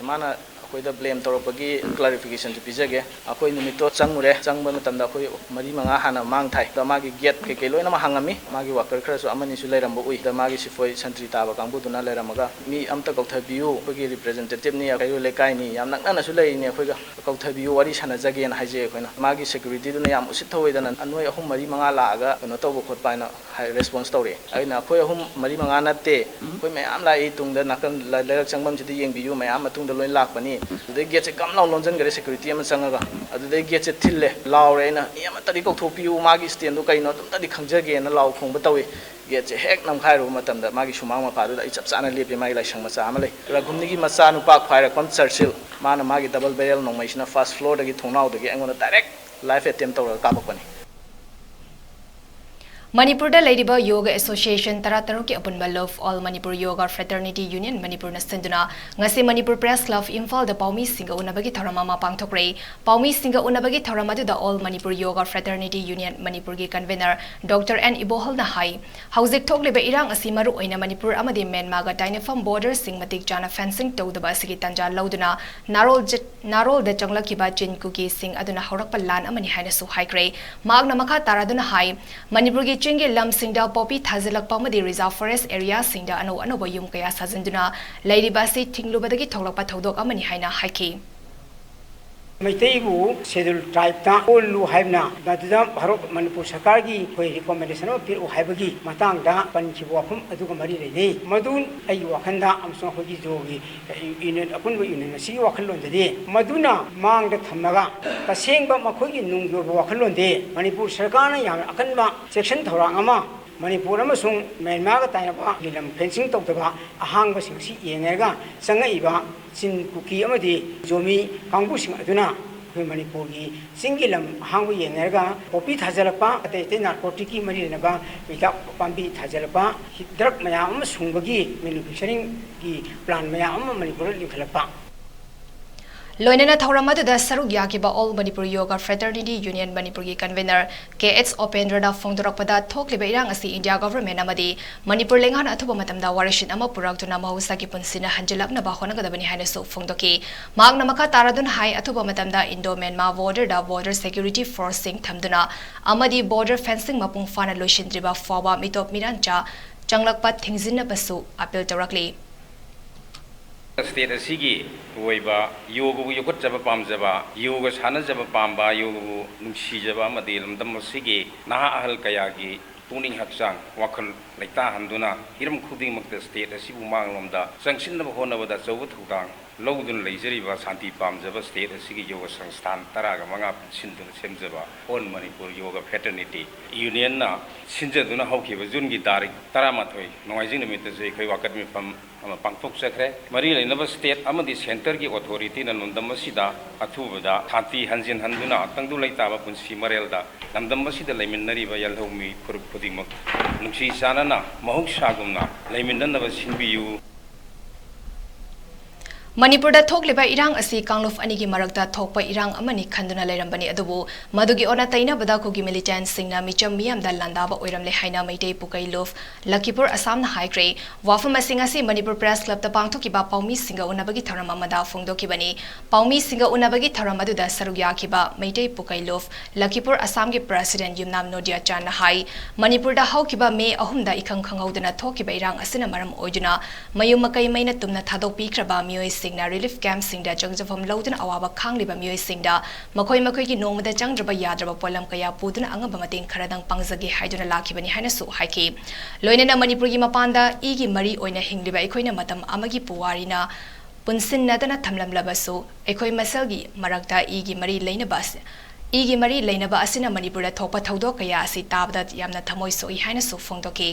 ꯃꯥꯅ ꯑꯩꯈꯣꯏꯗ ꯕ꯭ꯂꯦꯝ ꯇꯧꯔꯛꯄꯒꯤ ꯀ꯭ꯂꯥꯔꯤꯐꯤꯀꯦꯁꯟꯁꯨ ꯄꯤꯖꯒꯦ꯫ ꯑꯩꯈꯣꯏ ꯅꯨꯃꯤꯠꯇꯣ ꯆꯪꯉꯨꯔꯦ, ꯆꯪꯕ ꯃꯇꯝꯗ ꯑꯩꯈꯣꯏ ꯃꯔꯤ ꯃꯉꯥ ꯍꯥꯟꯅ ꯃꯥꯡ ꯊꯥꯏ꯫ ꯑꯗ ꯃꯥꯒꯤ ꯒꯦꯠ ꯀꯩꯀꯩ ꯂꯣꯏꯅꯃꯛ ꯍꯥꯡꯉꯝꯃꯤ꯫ ꯃꯥꯒꯤ ꯋꯥꯀꯔ ꯈꯔꯁꯨ ꯑꯃꯅꯤꯁꯨ ꯂꯩꯔꯝꯕ ꯎꯏ꯫ ꯑꯗ ꯃꯥꯒꯤ ꯁꯤꯐꯣꯏ ꯁꯟꯇ꯭ꯔꯤ ꯇꯥꯕ ꯀꯥꯡꯕꯨꯗꯨꯅ ꯂꯩꯔꯝꯃꯒ, "ꯃꯤ ꯑꯝꯇ ꯀꯧꯊꯕꯤꯌꯨ, ꯑꯩꯈꯣꯏꯒꯤ ꯔꯤꯄ꯭ꯔꯦꯖꯦꯟꯇꯦꯇꯤꯞꯅꯤ, ꯀꯩꯔꯣꯜ ꯂꯩꯀꯥꯏꯅꯤ, ꯌꯥꯝ ꯅꯛꯅꯅꯁꯨ ꯂꯩꯔꯤꯅꯤ ꯑꯩꯈꯣꯏꯒ, ꯀꯧꯊꯕꯤꯌꯨ, ꯋꯥꯔꯤ ꯁꯥꯟꯅꯖꯒꯦꯅ" ꯍꯥꯏꯖꯩ ꯑꯩꯈꯣꯏꯅ꯫ ꯃꯥꯒꯤ ꯁꯦꯀ꯭ꯌꯨꯔꯤꯇꯤꯗꯨꯅ ꯌꯥꯝ ꯎꯁꯤꯠ ꯊꯧꯑꯣꯏꯗꯅ, "ꯅꯣꯏ ꯑꯍꯨꯝ ꯃꯔꯤ ꯃꯉꯥ ꯂꯥꯛꯑꯒ ꯀꯩꯅꯣ ꯇꯧꯕ ꯈꯣꯠꯄ" ꯍꯥꯏꯅ ꯍꯥꯏ, ꯔꯦꯁꯄꯣꯟꯁ ꯇꯧꯔꯛꯑꯦ꯫ ꯑꯩꯅ, "ꯑꯩꯈꯣꯏ ꯑꯍꯨꯝ ꯃꯔꯤ ꯃꯉꯥ ꯅꯠꯇꯦ, ꯑꯩꯈꯣꯏ ꯃꯌꯥꯝ ꯂꯥꯛꯏ, ꯇꯨꯡꯗ ꯅꯥꯀꯟ ꯂ-, ꯂꯩꯔꯛ ꯆꯪꯐꯝꯁꯤꯗ ꯌꯦꯡꯕꯤꯌꯨ, ꯃꯌꯥꯝ ꯃꯇꯨꯡꯗ ꯂꯣꯏ ꯂꯥꯛꯄꯅꯤ"꯫ ꯑꯗꯨꯗꯩ ꯒꯦꯠꯁꯦ ꯒꯝ ꯂꯥꯎ ꯂꯣꯟꯁꯤꯟꯈꯔꯦ ꯁꯦꯀ꯭ꯌꯨꯔꯤꯇꯤ ꯑꯃ ꯆꯪꯉꯒ꯫ ꯑꯗꯨꯗꯩ ꯒꯦꯠꯁꯦ ꯊꯤꯜꯂꯦ, ꯂꯥꯎꯔꯦ꯫ ꯑꯩꯅ, "ꯃꯤ ꯑꯃꯇꯗꯤ ꯀꯧꯊꯣꯛꯄꯤꯌꯨ, ꯃꯥꯒꯤ ꯁ꯭ꯇꯦꯟꯗꯣ ꯀꯩꯅꯣ ꯑꯗꯨꯝꯇꯗꯤ ꯈꯪꯖꯒꯦꯅ" ꯂꯥꯎ ꯈꯣꯡꯕ ꯇꯧꯏ꯫ ꯒꯦꯠꯁꯦ ꯍꯦꯛ ꯅꯝꯈꯥꯏꯔꯨꯕ ꯃꯇꯝꯗ ꯃꯥꯒꯤ ꯁꯨꯃꯥꯡ ꯃꯄꯥꯗꯨꯗ ꯑꯩ ꯆꯞ ꯆꯥꯅ ꯂꯦꯞꯄꯤ꯫ ꯃꯥꯒꯤ ꯂꯥꯏꯁꯪ ꯃꯆꯥ ꯑꯃ ꯂꯩ꯫ ꯔꯘꯨꯝꯅꯤꯒꯤ ꯃꯆꯥꯅꯨꯄꯥ ꯈ꯭ꯋꯥꯏꯔꯥꯛꯄꯝ ꯆꯔꯆꯤꯜ, ꯃꯥꯅ ꯃꯥꯒꯤ ꯗꯕꯜ ꯕꯦꯔꯦꯜ ꯅꯣꯡꯃꯩꯁꯤꯅ ꯐꯥꯔꯁ ꯐ꯭ꯂꯣꯔꯗꯒꯤ ꯊꯣꯡꯅꯥꯎꯗꯒꯤ ꯑꯩꯉꯣꯟꯗ ꯗꯥꯏꯔꯦꯛ ꯂꯥꯏꯐ ꯑꯦꯇꯦꯝ ꯇꯧꯔꯒ ꯀꯥꯞꯄꯛꯄꯅꯤ꯫ ꯃꯅꯤꯄꯨꯔꯗ ꯂꯩꯔꯤꯕ ꯌꯣꯒ ꯑꯦꯁꯣꯁꯤꯌꯦꯁꯟ ꯇꯔꯥꯇꯔꯨꯛꯀꯤ ꯑꯄꯨꯟꯕ ꯂꯨꯞ ꯑꯣꯜ ꯃꯅꯤꯄꯨꯔ ꯌꯣꯒꯥ ꯐ꯭ꯔꯦꯇꯔꯅꯤꯇꯤ ꯌꯨꯅꯤꯌꯟ ꯃꯅꯤꯄꯨꯔꯅ ꯁꯤꯟꯗꯨꯅ ꯉꯁꯤ ꯃꯅꯤꯄꯨꯔ ꯄ꯭ꯔꯦꯁ ꯀ꯭ꯂꯕ ꯏꯝꯐꯥꯜꯗ ꯄꯥꯎꯃꯤꯁꯤꯡꯒ ꯎꯅꯕꯒꯤ ꯊꯧꯔꯝ ꯑꯃ ꯄꯥꯡꯊꯣꯛꯈ꯭ꯔꯦ꯫ ꯄꯥꯎꯃꯤꯁꯤꯡꯒ ꯎꯅꯕꯒꯤ ꯊꯧꯔꯝ ꯑꯗꯨꯗ ꯑꯣꯜ ꯃꯅꯤꯄꯨꯔ ꯌꯣꯒꯥ ꯐ꯭ꯔꯦꯇꯔꯅꯤꯇꯤ ꯌꯨꯅꯤꯌꯟ ꯃꯅꯤꯄꯨꯔꯒꯤ ꯀꯟꯚꯦꯅꯔ ꯗꯣꯛꯇꯔ ꯑꯦꯟ ꯏꯕꯣꯍꯜꯅ ꯍꯥꯏ, ꯍꯧꯖꯤꯛ ꯊꯣꯛꯂꯤꯕ ꯏꯔꯥꯡ ꯑꯁꯤ ꯃꯔꯨꯑꯣꯏꯅ ꯃꯅꯤꯄꯨꯔ ꯑꯃꯗꯤ ꯃ꯭ꯌꯥꯟꯃꯥꯔꯒ ꯇꯥꯏꯅꯐꯝ ꯕꯣꯔꯗꯔꯁꯤꯡ ꯃꯇꯤꯛ ꯆꯥꯅ ꯐꯦꯟꯁꯤꯡ ꯇꯧꯗꯕ ꯑꯁꯤꯒꯤ ꯇꯥꯟꯖꯥ ꯂꯧꯗꯨꯅ ꯅꯥꯔꯣꯜ ꯖꯠ-, ꯅꯥꯔꯣꯜꯗ ꯆꯪꯂꯛꯈꯤꯕ ꯆꯤꯟ ꯀꯨꯀꯤꯁꯤꯡ ꯑꯗꯨꯅ ꯍꯧꯔꯛꯄ ꯂꯥꯟ ꯑꯃꯅꯤ ꯍꯥꯏꯅꯁꯨ ꯍꯥꯏꯈ꯭ꯔꯦ꯫ ꯃꯍꯥꯛꯅ ꯃꯈꯥ ꯇꯥꯔꯗꯨꯅ ꯍꯥꯏ, ꯃꯅꯤꯄꯨꯔꯒꯤ ꯆꯤꯡꯒꯤ ꯂꯝꯁꯤꯡꯗ ꯄꯣꯄꯤ ꯊꯥꯖꯤꯜꯂꯛꯄ ꯑꯃꯗꯤ ꯔꯤꯖꯥꯔꯚ ꯐꯣꯔꯦꯁ ꯑꯦꯔꯤꯌꯥꯁꯤꯡꯗ ꯑꯅꯧ ꯑꯅꯧꯕ ꯌꯨꯝ ꯀꯌꯥ ꯁꯥꯖꯤꯟꯗꯨꯅ ꯂꯩꯔꯤꯕ ꯑꯁꯤ ꯊꯤꯡꯂꯨꯕꯗꯒꯤ ꯊꯣꯛꯂꯛꯄ ꯊꯧꯗꯣꯛ ꯑꯃꯅꯤ ꯍꯥꯏꯅ ꯍꯥꯏꯈꯤ꯫ ꯃꯩꯇꯩꯕꯨ ꯁꯦꯗꯨꯜ ꯇ꯭ꯔꯥꯏꯕꯇ ꯑꯣꯜꯂꯨ ꯍꯥꯏꯕꯅ ꯃꯗꯨꯗ ꯚꯥꯔꯠ ꯃꯅꯤꯄꯨꯔ ꯁꯔꯀꯥꯔꯒꯤ ꯑꯩꯈꯣꯏ ꯔꯤꯀꯣꯃꯦꯟꯗꯦꯁꯟ ꯑꯃ ꯄꯤꯔꯛꯎ ꯍꯥꯏꯕꯒꯤ ꯃꯇꯥꯡꯗ ꯄꯟꯈꯤꯕ ꯋꯥꯐꯝ ꯑꯗꯨꯒ ꯃꯔꯤ ꯂꯩꯅꯩ꯫ ꯃꯗꯨ ꯑꯩꯒꯤ ꯋꯥꯈꯜꯗ ꯑꯃꯁꯨꯡ ꯑꯩꯈꯣꯏꯒꯤ ꯖꯣꯒꯤ ꯌꯨꯅꯤꯌꯟ, ꯑꯄꯨꯟꯕ ꯌꯨꯅꯤꯌꯟ ꯑꯁꯤꯒꯤ ꯋꯥꯈꯜꯂꯣꯟꯗꯗꯤ ꯃꯗꯨꯅ ꯃꯥꯡꯗ ꯊꯝꯂꯒ ꯇꯁꯦꯡꯕ ꯃꯈꯣꯏꯒꯤ ꯅꯨꯡꯒꯤ ꯑꯣꯏꯕ ꯋꯥꯈꯜꯂꯣꯟꯗꯤ ꯃꯅꯤꯄꯨꯔ ꯁꯔꯀꯥꯔꯅ ꯌꯥꯝꯅ ꯑꯀꯟꯕ ꯆꯦꯛꯁꯤꯟ ꯊꯧꯔꯥꯡ ꯑꯃ ꯃꯅꯤꯄꯨꯔ ꯑꯃꯁꯨꯡ ꯃ꯭ꯌꯥꯟꯃꯥꯔꯒ ꯇꯥꯏꯅꯕ ꯂꯝ ꯐꯦꯟꯁꯤꯡ ꯇꯧꯗꯕ ꯑꯍꯥꯡꯕꯁꯤꯡ ꯑꯁꯤ ꯌꯦꯡꯅꯔꯒ ꯆꯪꯉꯛꯏꯕ ꯆꯤꯟ ꯀꯨꯀꯤ ꯑꯃꯗꯤ ꯖꯣꯃꯤ ꯀꯥꯡꯕꯨꯁꯤꯡ ꯑꯗꯨꯅ ꯑꯩꯈꯣꯏ ꯃꯅꯤꯄꯨꯔꯒꯤ ꯆꯤꯡꯒꯤ ꯂꯝ ꯑꯍꯥꯡꯕ ꯌꯦꯡꯅꯔꯒ ꯄꯣꯄꯤ ꯊꯥꯖꯤꯜꯂꯛꯄ, ꯑꯇꯩ ꯑꯇꯩ ꯅꯥꯔꯀꯣꯇꯤꯛꯀꯤ ꯃꯔꯤ ꯂꯩꯅꯕ ꯍꯤꯗꯥꯛ ꯄꯥꯝꯕꯤ ꯊꯥꯖꯤꯜꯂꯛꯄ, ꯗ꯭ꯔꯒ ꯃꯌꯥꯝ ꯑꯃ ꯁꯨꯡꯕꯒꯤ ꯃꯦꯅꯨꯐꯦꯛꯆꯔꯤꯡꯒꯤ ꯄ꯭ꯂꯥꯟ ꯃꯌꯥꯝ ꯑꯃ ꯃꯅꯤꯄꯨꯔꯗ ꯂꯤꯡꯈꯠꯂꯛꯄ꯫ ꯂꯣꯏꯅꯅ ꯊꯧꯔꯝ ꯑꯗꯨꯗ ꯁꯔꯨꯛ ꯌꯥꯈꯤꯕ All Manipur Yoga Fraternity Union ꯃꯅꯤꯄꯨꯔꯒꯤ convener ꯀꯦ ꯑꯦꯆ ꯎꯄꯦꯟꯗ꯭ꯔꯅ ꯐꯣꯡꯗꯣꯔꯛꯄꯗ, ꯊꯣꯛꯂꯤꯕ ꯏꯔꯥꯡ ꯑꯁꯤ ꯏꯟꯗꯤꯌꯥ ꯒꯚꯔꯟꯃꯦꯟꯠ ꯑꯃꯗꯤ ꯃꯅꯤꯄꯨꯔ ꯂꯩꯉꯥꯛꯅ ꯑꯊꯨꯕ ꯃꯇꯝꯗ ꯋꯥꯔꯦꯞꯁꯤꯟ ꯑꯃ ꯄꯨꯔꯛꯇꯨꯅ ꯃꯍꯧꯁꯥꯒꯤ ꯄꯨꯟꯁꯤꯅ ꯍꯟꯖꯤꯜꯂꯛꯅꯕ ꯍꯣꯠꯅꯒꯗꯕꯅꯤ ꯍꯥꯏꯅꯁꯨ ꯐꯣꯡꯗꯣꯛꯈꯤ꯫ ꯃꯍꯥꯛꯅ ꯃꯈꯥ ꯇꯥꯔꯗꯨꯅ ꯍꯥꯏ, ꯑꯊꯨꯕ ꯃꯇꯝꯗ Indo Myanmar border ꯗ border security force ꯁꯤꯡ ꯊꯝꯗꯨꯅ ꯑꯃꯗꯤ border fencing ꯃꯄꯨꯡ ꯐꯥꯅ ꯂꯣꯏꯁꯤꯟꯗ꯭ꯔꯤꯕ ꯐꯥꯎꯕ ꯃꯤꯇꯣꯞ ꯃꯤꯔꯥꯟꯆꯥ ꯆꯪꯂꯛꯄ ꯊꯤꯡꯖꯤꯟꯅꯕꯁꯨ ꯑꯥꯄꯤꯜ ꯇꯧꯔꯛꯂꯤ꯫ ꯁ꯭ꯇꯦꯠ ꯑꯁꯤꯒꯤ ꯑꯣꯏꯕ ꯌꯣꯒꯕꯨ ꯌꯣꯛꯈꯠꯆꯕ ꯄꯥꯝꯖꯕ, ꯌꯣꯒ ꯁꯥꯟꯅꯖꯕ ꯄꯥꯝꯕ, ꯌꯣꯒꯕꯨ ꯅꯨꯡꯁꯤꯖꯕ ꯑꯃꯗꯤ ꯂꯝꯗꯝ ꯑꯁꯤꯒꯤ ꯅꯍꯥ ꯑꯍꯜ ꯀꯌꯥꯒꯤ ꯄꯨꯛꯅꯤꯡ ꯍꯛꯆꯥꯡ ꯋꯥꯈꯜ ꯂꯩꯇꯥꯍꯟꯗꯨꯅ ꯍꯤꯔꯝ ꯈꯨꯗꯤꯡꯃꯛꯇ ꯁ꯭ꯇꯦꯠ ꯑꯁꯤꯕꯨ ꯃꯥꯡꯂꯣꯝꯗ ꯆꯪꯁꯤꯟꯅꯕ ꯍꯣꯠꯅꯕꯗ ꯑꯆꯧꯕ ꯊꯧꯗꯥꯡ ꯂꯧꯗꯨꯅ ꯂꯩꯖꯔꯤꯕ ꯁꯥꯟꯇꯤ ꯄꯥꯝꯖꯕ ꯁ꯭ꯇꯦꯠ ꯑꯁꯤꯒꯤ ꯌꯣꯒ ꯁꯪꯁꯊꯥꯟ ꯇꯔꯥꯒ ꯃꯉꯥ ꯄꯨꯟꯁꯤꯟꯗꯨꯅ ꯁꯦꯝꯖꯕ All Manipur Yoga Fraternity Union ꯅ ꯁꯤꯟꯖꯗꯨꯅ ꯍꯧꯈꯤꯕ ꯖꯨꯟꯒꯤ ꯇꯥꯔꯤꯛ ꯇꯔꯥꯃꯥꯊꯣꯏ ꯅꯣꯡꯃꯥꯏꯖꯤꯡ ꯅꯨꯃꯤꯠꯇꯁꯨ ꯑꯩꯈꯣꯏ ꯋꯥꯀꯠ ꯃꯤꯐꯝ ꯑꯃ ꯄꯥꯡꯊꯣꯛꯆꯈ꯭ꯔꯦ꯫ ꯃꯔꯤ ꯂꯩꯅꯕ ꯁ꯭ꯇꯦꯠ ꯑꯃꯗꯤ ꯁꯦꯟꯇꯔꯒꯤ ꯑꯣꯊꯣꯔꯤꯇꯤꯅ ꯂꯝꯗꯝ ꯑꯁꯤꯗ ꯑꯊꯨꯕꯗ ꯁꯥꯟꯇꯤ ꯍꯟꯖꯤꯟꯍꯟꯗꯨꯅ ꯇꯪꯗꯨ ꯂꯩꯇꯥꯕ ꯄꯨꯟꯁꯤ ꯃꯔꯦꯜꯗ ꯂꯝꯗꯝ ꯑꯁꯤꯗ ꯂꯩꯃꯤꯟꯅꯔꯤꯕ ꯌꯦꯜꯍꯧꯃꯤ ꯐꯨꯔꯨꯞ ꯈꯨꯗꯤꯡꯃꯛ ꯅꯨꯡꯁꯤ ꯆꯥꯟꯅꯅ ꯃꯍꯧꯁꯥꯒꯨꯝꯅ ꯂꯩꯃꯤꯟꯅꯅꯕ ꯁꯤꯟꯕꯤꯌꯨ꯫ ꯃꯅꯤꯄꯨꯔꯗ ꯊꯣꯛꯂꯤꯕ ꯏꯔꯥꯡ ꯑꯁꯤ ꯀꯥꯡꯂꯨꯞ ꯑꯅꯤꯒꯤ ꯃꯔꯛꯇ ꯊꯣꯛꯄ ꯏꯔꯥꯡ ꯑꯃꯅꯤ ꯈꯟꯗꯨꯅ ꯂꯩꯔꯝꯕꯅꯤ, ꯑꯗꯨꯕꯨ ꯃꯗꯨꯒꯤ ꯑꯣꯟꯅ ꯇꯩꯅꯕꯗ ꯀꯨꯀꯤ ꯃꯤꯂꯤꯇꯦꯟꯠꯁꯤꯡꯅ ꯃꯤꯆꯝ ꯃꯤꯌꯥꯝꯗ ꯂꯥꯟꯗꯥꯕ ꯑꯣꯏꯔꯝꯂꯦ ꯍꯥꯏꯅ ꯃꯩꯇꯩ ꯄꯨꯀꯩ ꯂꯨꯞ ꯂꯈꯤꯄꯨꯔ ꯑꯁꯥꯝꯅ ꯍꯥꯏꯈ꯭ꯔꯦ꯫ ꯋꯥꯐꯝ ꯑꯁꯤꯡ ꯑꯁꯤ ꯃꯅꯤꯄꯨꯔ ꯄ꯭ꯔꯦꯁ ꯀ꯭ꯂꯕꯇ ꯄꯥꯡꯊꯣꯛꯈꯤꯕ ꯄꯥꯎꯃꯤꯁꯤꯡꯒ ꯎꯅꯕꯒꯤ ꯊꯧꯔꯝ ꯑꯃꯗ ꯐꯣꯡꯗꯣꯛꯈꯤꯕꯅꯤ꯫ ꯄꯥꯎꯃꯤꯁꯤꯡꯒ ꯎꯅꯕꯒꯤ ꯊꯧꯔꯝ ꯑꯗꯨꯗ ꯁꯔꯨꯛ ꯌꯥꯈꯤꯕ ꯃꯩꯇꯩ ꯄꯨꯀꯩ ꯂꯨꯞ ꯂꯈꯤꯄꯨꯔ ꯑꯁꯥꯝꯒꯤ ꯄ꯭ꯔꯦꯁꯤꯗꯦꯟꯠ ꯌꯨꯝꯅꯥꯝ ꯅꯣꯗꯤꯌꯥ ꯆꯥꯟꯅ ꯍꯥꯏ, ꯃꯅꯤꯄꯨꯔꯗ ꯍꯧꯈꯤꯕ ꯃꯦ ꯑꯍꯨꯝꯗ ꯏꯈꯪ ꯈꯪꯍꯧꯗꯅ ꯊꯣꯛꯈꯤꯕ ꯏꯔꯥꯡ ꯑꯁꯤꯅ ꯃꯔꯝ ꯑꯣꯏꯗꯨꯅ ꯃꯌꯨꯝ ꯃꯀꯩ ꯃꯩꯅ ꯇꯨꯝꯅ ꯊꯥꯗꯣꯛꯄꯤꯈ꯭ꯔꯕ ꯃꯤꯑꯣꯏꯁꯤꯡꯅ ꯔꯤꯂꯤꯐ ꯀꯦꯝꯞꯁꯤꯡꯗ ꯆꯪꯖꯐꯝ ꯂꯧꯗꯨꯅ ꯑꯋꯥꯕ ꯈꯥꯡꯂꯤꯕ ꯃꯤꯑꯣꯏꯁꯤꯡꯗ ꯃꯈꯣꯏ ꯃꯈꯣꯏꯒꯤ ꯅꯣꯡꯃꯗ ꯆꯪꯗ꯭ꯔꯕ ꯌꯥꯗ꯭ꯔꯕ ꯄꯣꯠꯂꯝ ꯀꯌꯥ ꯄꯨꯗꯨꯅ ꯑꯉꯝꯕ ꯃꯇꯦꯡ ꯈꯔꯗꯪ ꯄꯥꯡꯖꯒꯦ ꯍꯥꯏꯗꯨꯅ ꯂꯥꯛꯈꯤꯕꯅꯤ ꯍꯥꯏꯅꯁꯨ ꯍꯥꯏꯈꯤ꯫ ꯂꯣꯏꯅꯅ ꯃꯅꯤꯄꯨꯔꯒꯤ ꯃꯄꯥꯟꯗ ꯏꯒꯤ ꯃꯔꯤ ꯑꯣꯏꯅ ꯍꯤꯡꯂꯤꯕ ꯑꯩꯈꯣꯏꯅ ꯃꯇꯝ ꯑꯃꯒꯤ ꯄꯨꯋꯥꯔꯤꯅ ꯄꯨꯟꯁꯤꯟꯅꯗꯅ ꯊꯝꯂꯝꯂꯕꯁꯨ, ꯑꯩꯈꯣꯏ ꯃꯁꯦꯜꯒꯤ ꯃꯔꯛꯇ ꯏꯒꯤ ꯃꯔꯤ ꯂꯩꯅꯕ ꯑꯁꯤ, ꯏꯒꯤ ꯃꯔꯤ ꯂꯩꯅꯕ ꯑꯁꯤꯅ ꯃꯅꯤꯄꯨꯔꯗ ꯊꯣꯛꯄ ꯊꯧꯗꯣꯛ ꯀꯌꯥ ꯑꯁꯤ ꯇꯥꯕꯗ ꯌꯥꯝꯅ ꯊꯃꯣꯏ ꯁꯣꯛꯏ ꯍꯥꯏꯅꯁꯨ ꯐꯣꯡꯗꯣꯛꯈꯤ꯫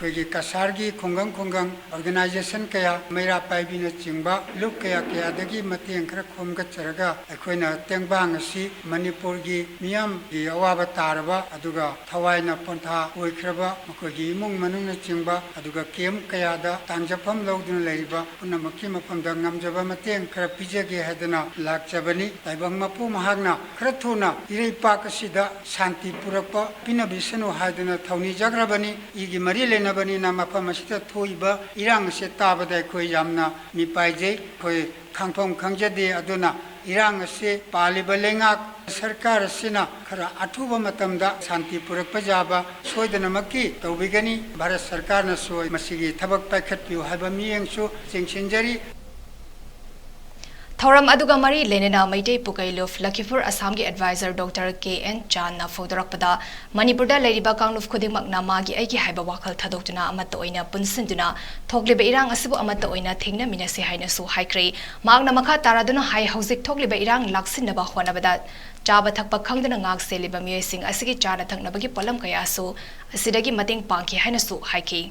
ꯑꯩꯈꯣꯏꯒꯤ ꯀꯁꯥꯔꯒꯤ ꯈꯨꯡꯒꯪ ꯈꯨꯡꯒꯪ organization ꯀꯌꯥ, ꯃꯩꯔꯥ ꯄꯥꯏꯕꯤꯅꯆꯤꯡꯕ ꯂꯨꯞ ꯀꯌꯥ ꯀꯌꯥꯗꯒꯤ ꯃꯇꯦꯡ ꯈꯔ ꯈꯣꯝꯒꯠꯆꯔꯒ ꯑꯩꯈꯣꯏꯅ ꯇꯦꯡꯕꯥꯡ ꯑꯁꯤ ꯃꯅꯤꯄꯨꯔꯒꯤ ꯃꯤꯌꯥꯝꯒꯤ ꯑꯋꯥꯕ ꯇꯥꯔꯕ ꯑꯗꯨꯒ ꯊꯋꯥꯏꯅ ꯄꯣꯟꯊꯥ ꯑꯣꯏꯈ꯭ꯔꯕ ꯃꯈꯣꯏꯒꯤ ꯏꯃꯨꯡ ꯃꯅꯨꯡꯅꯆꯤꯡꯕ ꯑꯗꯨꯒ camp ꯀꯌꯥꯗ ꯇꯥꯟꯖꯐꯝ ꯂꯧꯗꯨꯅ ꯂꯩꯔꯤꯕ ꯄꯨꯝꯅꯃꯛꯀꯤ ꯃꯐꯝꯗ ꯉꯝꯖꯕ ꯃꯇꯦꯡ ꯈꯔ ꯄꯤꯖꯒꯦ ꯍꯥꯏꯗꯅ ꯂꯥꯛꯆꯕꯅꯤ꯫ ꯇꯥꯏꯕꯪ ꯃꯄꯨ ꯃꯍꯥꯛꯅ ꯈꯔ ꯊꯨꯅ ꯏꯔꯩꯄꯥꯛ ꯑꯁꯤꯗ ꯁꯥꯟꯇꯤ ꯄꯨꯔꯛꯄ ꯄꯤꯅꯕꯤꯁꯅꯨ ꯍꯥꯏꯗꯨꯅ ꯊꯧꯅꯤꯖꯈ꯭ꯔꯕꯅꯤ꯫ ꯏꯒꯤ ꯃꯔꯤ ꯂꯩꯅꯕꯅꯤꯅ ꯃꯐꯝ ꯑꯁꯤꯗ ꯊꯣꯛꯏꯕ ꯏꯔꯥꯡ ꯑꯁꯤ ꯇꯥꯕꯗ ꯑꯩꯈꯣꯏ ꯌꯥꯝꯅ ꯃꯤꯄꯥꯏꯖꯩ꯫ ꯑꯩꯈꯣꯏ ꯈꯪꯐꯝ ꯈꯪꯖꯗꯦ꯫ ꯑꯗꯨꯅ ꯏꯔꯥꯡ ꯑꯁꯤ ꯄꯥꯜꯂꯤꯕ ꯂꯩꯉꯥꯛ ꯁꯔꯀꯥꯔ ꯑꯁꯤꯅ ꯈꯔ ꯑꯊꯨꯕ ꯃꯇꯝꯗ ꯁꯥꯟꯇꯤ ꯄꯨꯔꯛꯄ ꯌꯥꯕ ꯁꯣꯏꯗꯅꯃꯛꯀꯤ ꯇꯧꯕꯤꯒꯅꯤ꯫ ꯚꯥꯔꯠ ꯁꯔꯀꯥꯔꯅꯁꯨ ꯃꯁꯤꯒꯤ ꯊꯕꯛ ꯄꯥꯏꯈꯠꯄꯤꯌꯨ ꯍꯥꯏꯕ ꯃꯤꯠꯌꯦꯡꯁꯨ ꯆꯤꯡꯁꯤꯟꯖꯔꯤ꯫ ꯊꯧꯔꯝ ꯑꯗꯨꯒ ꯃꯔꯤ ꯂꯩꯅꯅ ꯃꯩꯇꯩ ꯄꯨꯀꯩ ꯂꯨꯞ ꯂꯈꯤꯄꯨꯔ ꯑꯁꯥꯝꯒꯤ advisor Doctor K N ꯆꯥꯟꯅ ꯐꯣꯡꯗꯣꯔꯛꯄꯗ, ꯃꯅꯤꯄꯨꯔꯗ ꯂꯩꯔꯤꯕ ꯀꯥꯡꯂꯨꯞ ꯈꯨꯗꯤꯡꯃꯛꯅ ꯃꯥꯒꯤ ꯑꯩꯒꯤ ꯍꯥꯏꯕ ꯋꯥꯈꯜ ꯊꯥꯗꯣꯛꯇꯨꯅ ꯑꯃꯠꯇ ꯑꯣꯏꯅ ꯄꯨꯟꯁꯤꯟꯗꯨꯅ ꯊꯣꯛꯂꯤꯕ ꯏꯔꯥꯡ ꯑꯁꯤꯕꯨ ꯑꯃꯠꯇ ꯑꯣꯏꯅ ꯊꯦꯡꯅꯃꯤꯟꯅꯁꯤ ꯍꯥꯏꯅꯁꯨ ꯍꯥꯏꯈ꯭ꯔꯦ꯫ ꯃꯍꯥꯛꯅ ꯃꯈꯥ ꯇꯥꯔꯗꯨꯅ ꯍꯥꯏ, ꯍꯧꯖꯤꯛ ꯊꯣꯛꯂꯤꯕ ꯏꯔꯥꯡ ꯂꯥꯛꯁꯤꯟꯅꯕ ꯍꯣꯠꯅꯕꯗ ꯆꯥꯕ ꯊꯛꯄ ꯈꯪꯗꯅ ꯉꯥꯛ ꯁꯦꯜꯂꯤꯕ ꯃꯤꯑꯣꯏꯁꯤꯡ ꯑꯁꯤꯒꯤ ꯆꯥꯅ ꯊꯛꯅꯕꯒꯤ ꯄꯣꯠꯂꯝ ꯀꯌꯥꯁꯨ ꯑꯁꯤꯗꯒꯤ ꯃꯇꯦꯡ ꯄꯥꯡꯈꯤ ꯍꯥꯏꯅꯁꯨ ꯍꯥꯏꯈꯤ꯫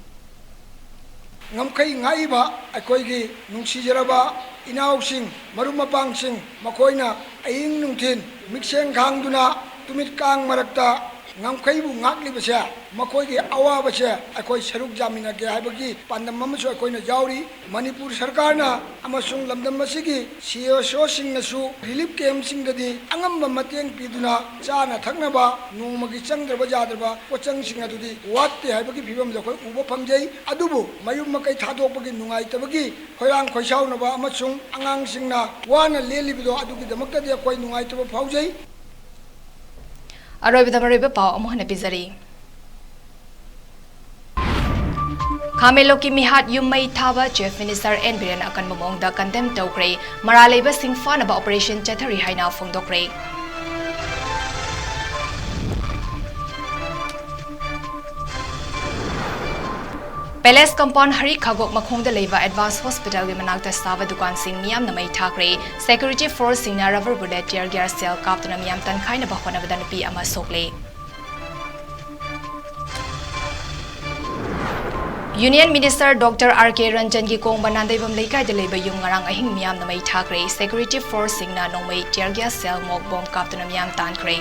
ꯉꯝꯈꯩ ꯉꯥꯛꯏꯕ ꯑꯩꯈꯣꯏꯒꯤ ꯅꯨꯡꯁꯤꯖꯔꯕ ꯏꯅꯥꯎꯁꯤꯡ, ꯃꯔꯨꯞ ꯃꯄꯥꯡꯁꯤꯡ, ꯃꯈꯣꯏꯅ ꯑꯍꯤꯡ ꯅꯨꯡꯊꯤꯜ ꯃꯤꯛꯁꯦꯡ ꯈꯥꯡꯗꯨꯅ ꯇꯨꯃꯤꯠ ꯀꯥꯡ ꯃꯔꯛꯇ ꯉꯝꯈꯩꯕꯨ ꯉꯥꯛꯂꯤꯕꯁꯦ, ꯃꯈꯣꯏꯒꯤ ꯑꯋꯥꯕꯁꯦ ꯑꯩꯈꯣꯏ ꯁꯔꯨꯛ ꯌꯥꯃꯤꯟꯅꯒꯦ ꯍꯥꯏꯕꯒꯤ ꯄꯥꯟꯗꯝ ꯑꯃꯁꯨ ꯑꯩꯈꯣꯏꯅ ꯌꯥꯎꯔꯤ꯫ ꯃꯅꯤꯄꯨꯔ ꯁꯔꯀꯥꯔꯅ ꯑꯃꯁꯨꯡ ꯂꯝꯗꯝ ꯑꯁꯤꯒꯤ C S O ꯁꯤꯡꯅꯁꯨ relief camp ꯁꯤꯡꯗꯗꯤ ꯑꯉꯝꯕ ꯃꯇꯦꯡ ꯄꯤꯗꯨꯅ ꯆꯥꯅ ꯊꯛꯅꯕ ꯅꯣꯡꯃꯒꯤ ꯆꯪꯗ꯭ꯔꯕ ꯌꯥꯗ꯭ꯔꯕ ꯄꯣꯠꯆꯪꯁꯤꯡ ꯑꯗꯨꯗꯤ ꯋꯥꯠꯇꯦ ꯍꯥꯏꯕꯒꯤ ꯐꯤꯕꯝꯗ ꯑꯩꯈꯣꯏ ꯎꯕ ꯐꯪꯖꯩ꯫ ꯑꯗꯨꯕꯨ ꯃꯌꯨꯝ ꯃꯀꯩ ꯊꯥꯗꯣꯛꯄꯒꯤ ꯅꯨꯡꯉꯥꯏꯇꯕꯒꯤ ꯈꯣꯏꯔꯥꯡ ꯈꯣꯏꯁꯥꯎꯅꯕ ꯑꯃꯁꯨꯡ ꯑꯉꯥꯡꯁꯤꯡꯅ ꯋꯥꯅ ꯂꯦꯜꯂꯤꯕꯗꯣ ꯑꯗꯨꯒꯤꯗꯃꯛꯇꯗꯤ ꯑꯩꯈꯣꯏ ꯅꯨꯡꯉꯥꯏꯇꯕ ꯐꯥꯎꯖꯩ꯫ ꯑꯔꯣꯏꯕꯗ ꯃꯔꯨꯑꯣꯏꯕ ꯄꯥꯎ ꯑꯃꯨꯛ ꯍꯟꯅ ꯄꯤꯖꯔꯤ꯫ ꯈꯥꯃꯦꯟꯂꯣꯛꯀꯤ ꯃꯤꯍꯥꯠ ꯌꯨꯝ ꯃꯩ ꯊꯥꯕ Chief Minister N ꯕꯤꯔꯦꯟ ꯑꯀꯟꯕ ꯃꯑꯣꯡꯗ condemn ꯇꯧꯈ꯭ꯔꯦ꯫ ꯃꯔꯥꯜ ꯂꯩꯕꯁꯤꯡ ꯐꯥꯅꯕ operation ꯆꯠꯊꯔꯤ ꯍꯥꯏꯅ ꯐꯣꯡꯗꯣꯛꯈ꯭ꯔꯦ꯫ Palace compound ꯍꯔꯤ ꯈꯥꯒꯣꯛ ꯃꯈꯣꯡꯗ ꯂꯩꯕ Advance Hospitalꯒꯤ ꯃꯅꯥꯛꯇ ꯁꯥꯕ ꯗꯨꯀꯥꯟꯁꯤꯡ ꯃꯤꯌꯥꯝꯅ ꯃꯩ ꯊꯥꯈ꯭ꯔꯦ꯫ Security forceꯁꯤꯡꯅ rubber bullet, tear gas shell ꯀꯥꯞꯇꯨꯅ ꯃꯤꯌꯥꯝ ꯇꯟꯈꯥꯏꯅꯕ ꯍꯣꯠꯅꯕꯗ ꯅꯨꯄꯤ ꯑꯃ ꯁꯣꯛꯂꯦ꯫ Union Minister Doctor R K Ranjanꯒꯤ ꯀꯣꯡꯕ Nandeibam ꯂꯩꯀꯥꯏꯗ ꯂꯩꯕ ꯌꯨꯝ ꯉꯔꯥꯡ ꯑꯍꯤꯡ ꯃꯤꯌꯥꯝꯅ ꯃꯩ ꯊꯥꯈ꯭ꯔꯦ꯫ Security forceꯁꯤꯡꯅ ꯅꯣꯡꯃꯩ, tear gas shell, ꯃꯣꯛ ꯕꯣꯝ ꯀꯥꯞꯇꯨꯅ ꯃꯤꯌꯥꯝ ꯇꯥꯟꯈ꯭ꯔꯦ꯫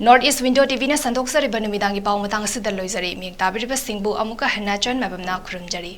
North East Window TVꯅ ꯁꯟꯗꯣꯛꯆꯔꯤꯕ ꯅꯨꯃꯤꯗꯥꯡꯒꯤ ꯄꯥꯎ ꯃꯇꯥꯡ ꯑꯁꯤꯗ ꯂꯣꯏꯖꯔꯦ꯫ ꯃꯤꯌꯦꯡ ꯇꯥꯕꯤꯔꯤꯕꯁꯤꯡꯕꯨ ꯑꯃꯨꯛꯀ ꯍꯟꯅ ꯆꯟ ꯃꯥꯏꯕꯝꯅ ꯈꯨꯔꯨꯝꯖꯔꯤ꯫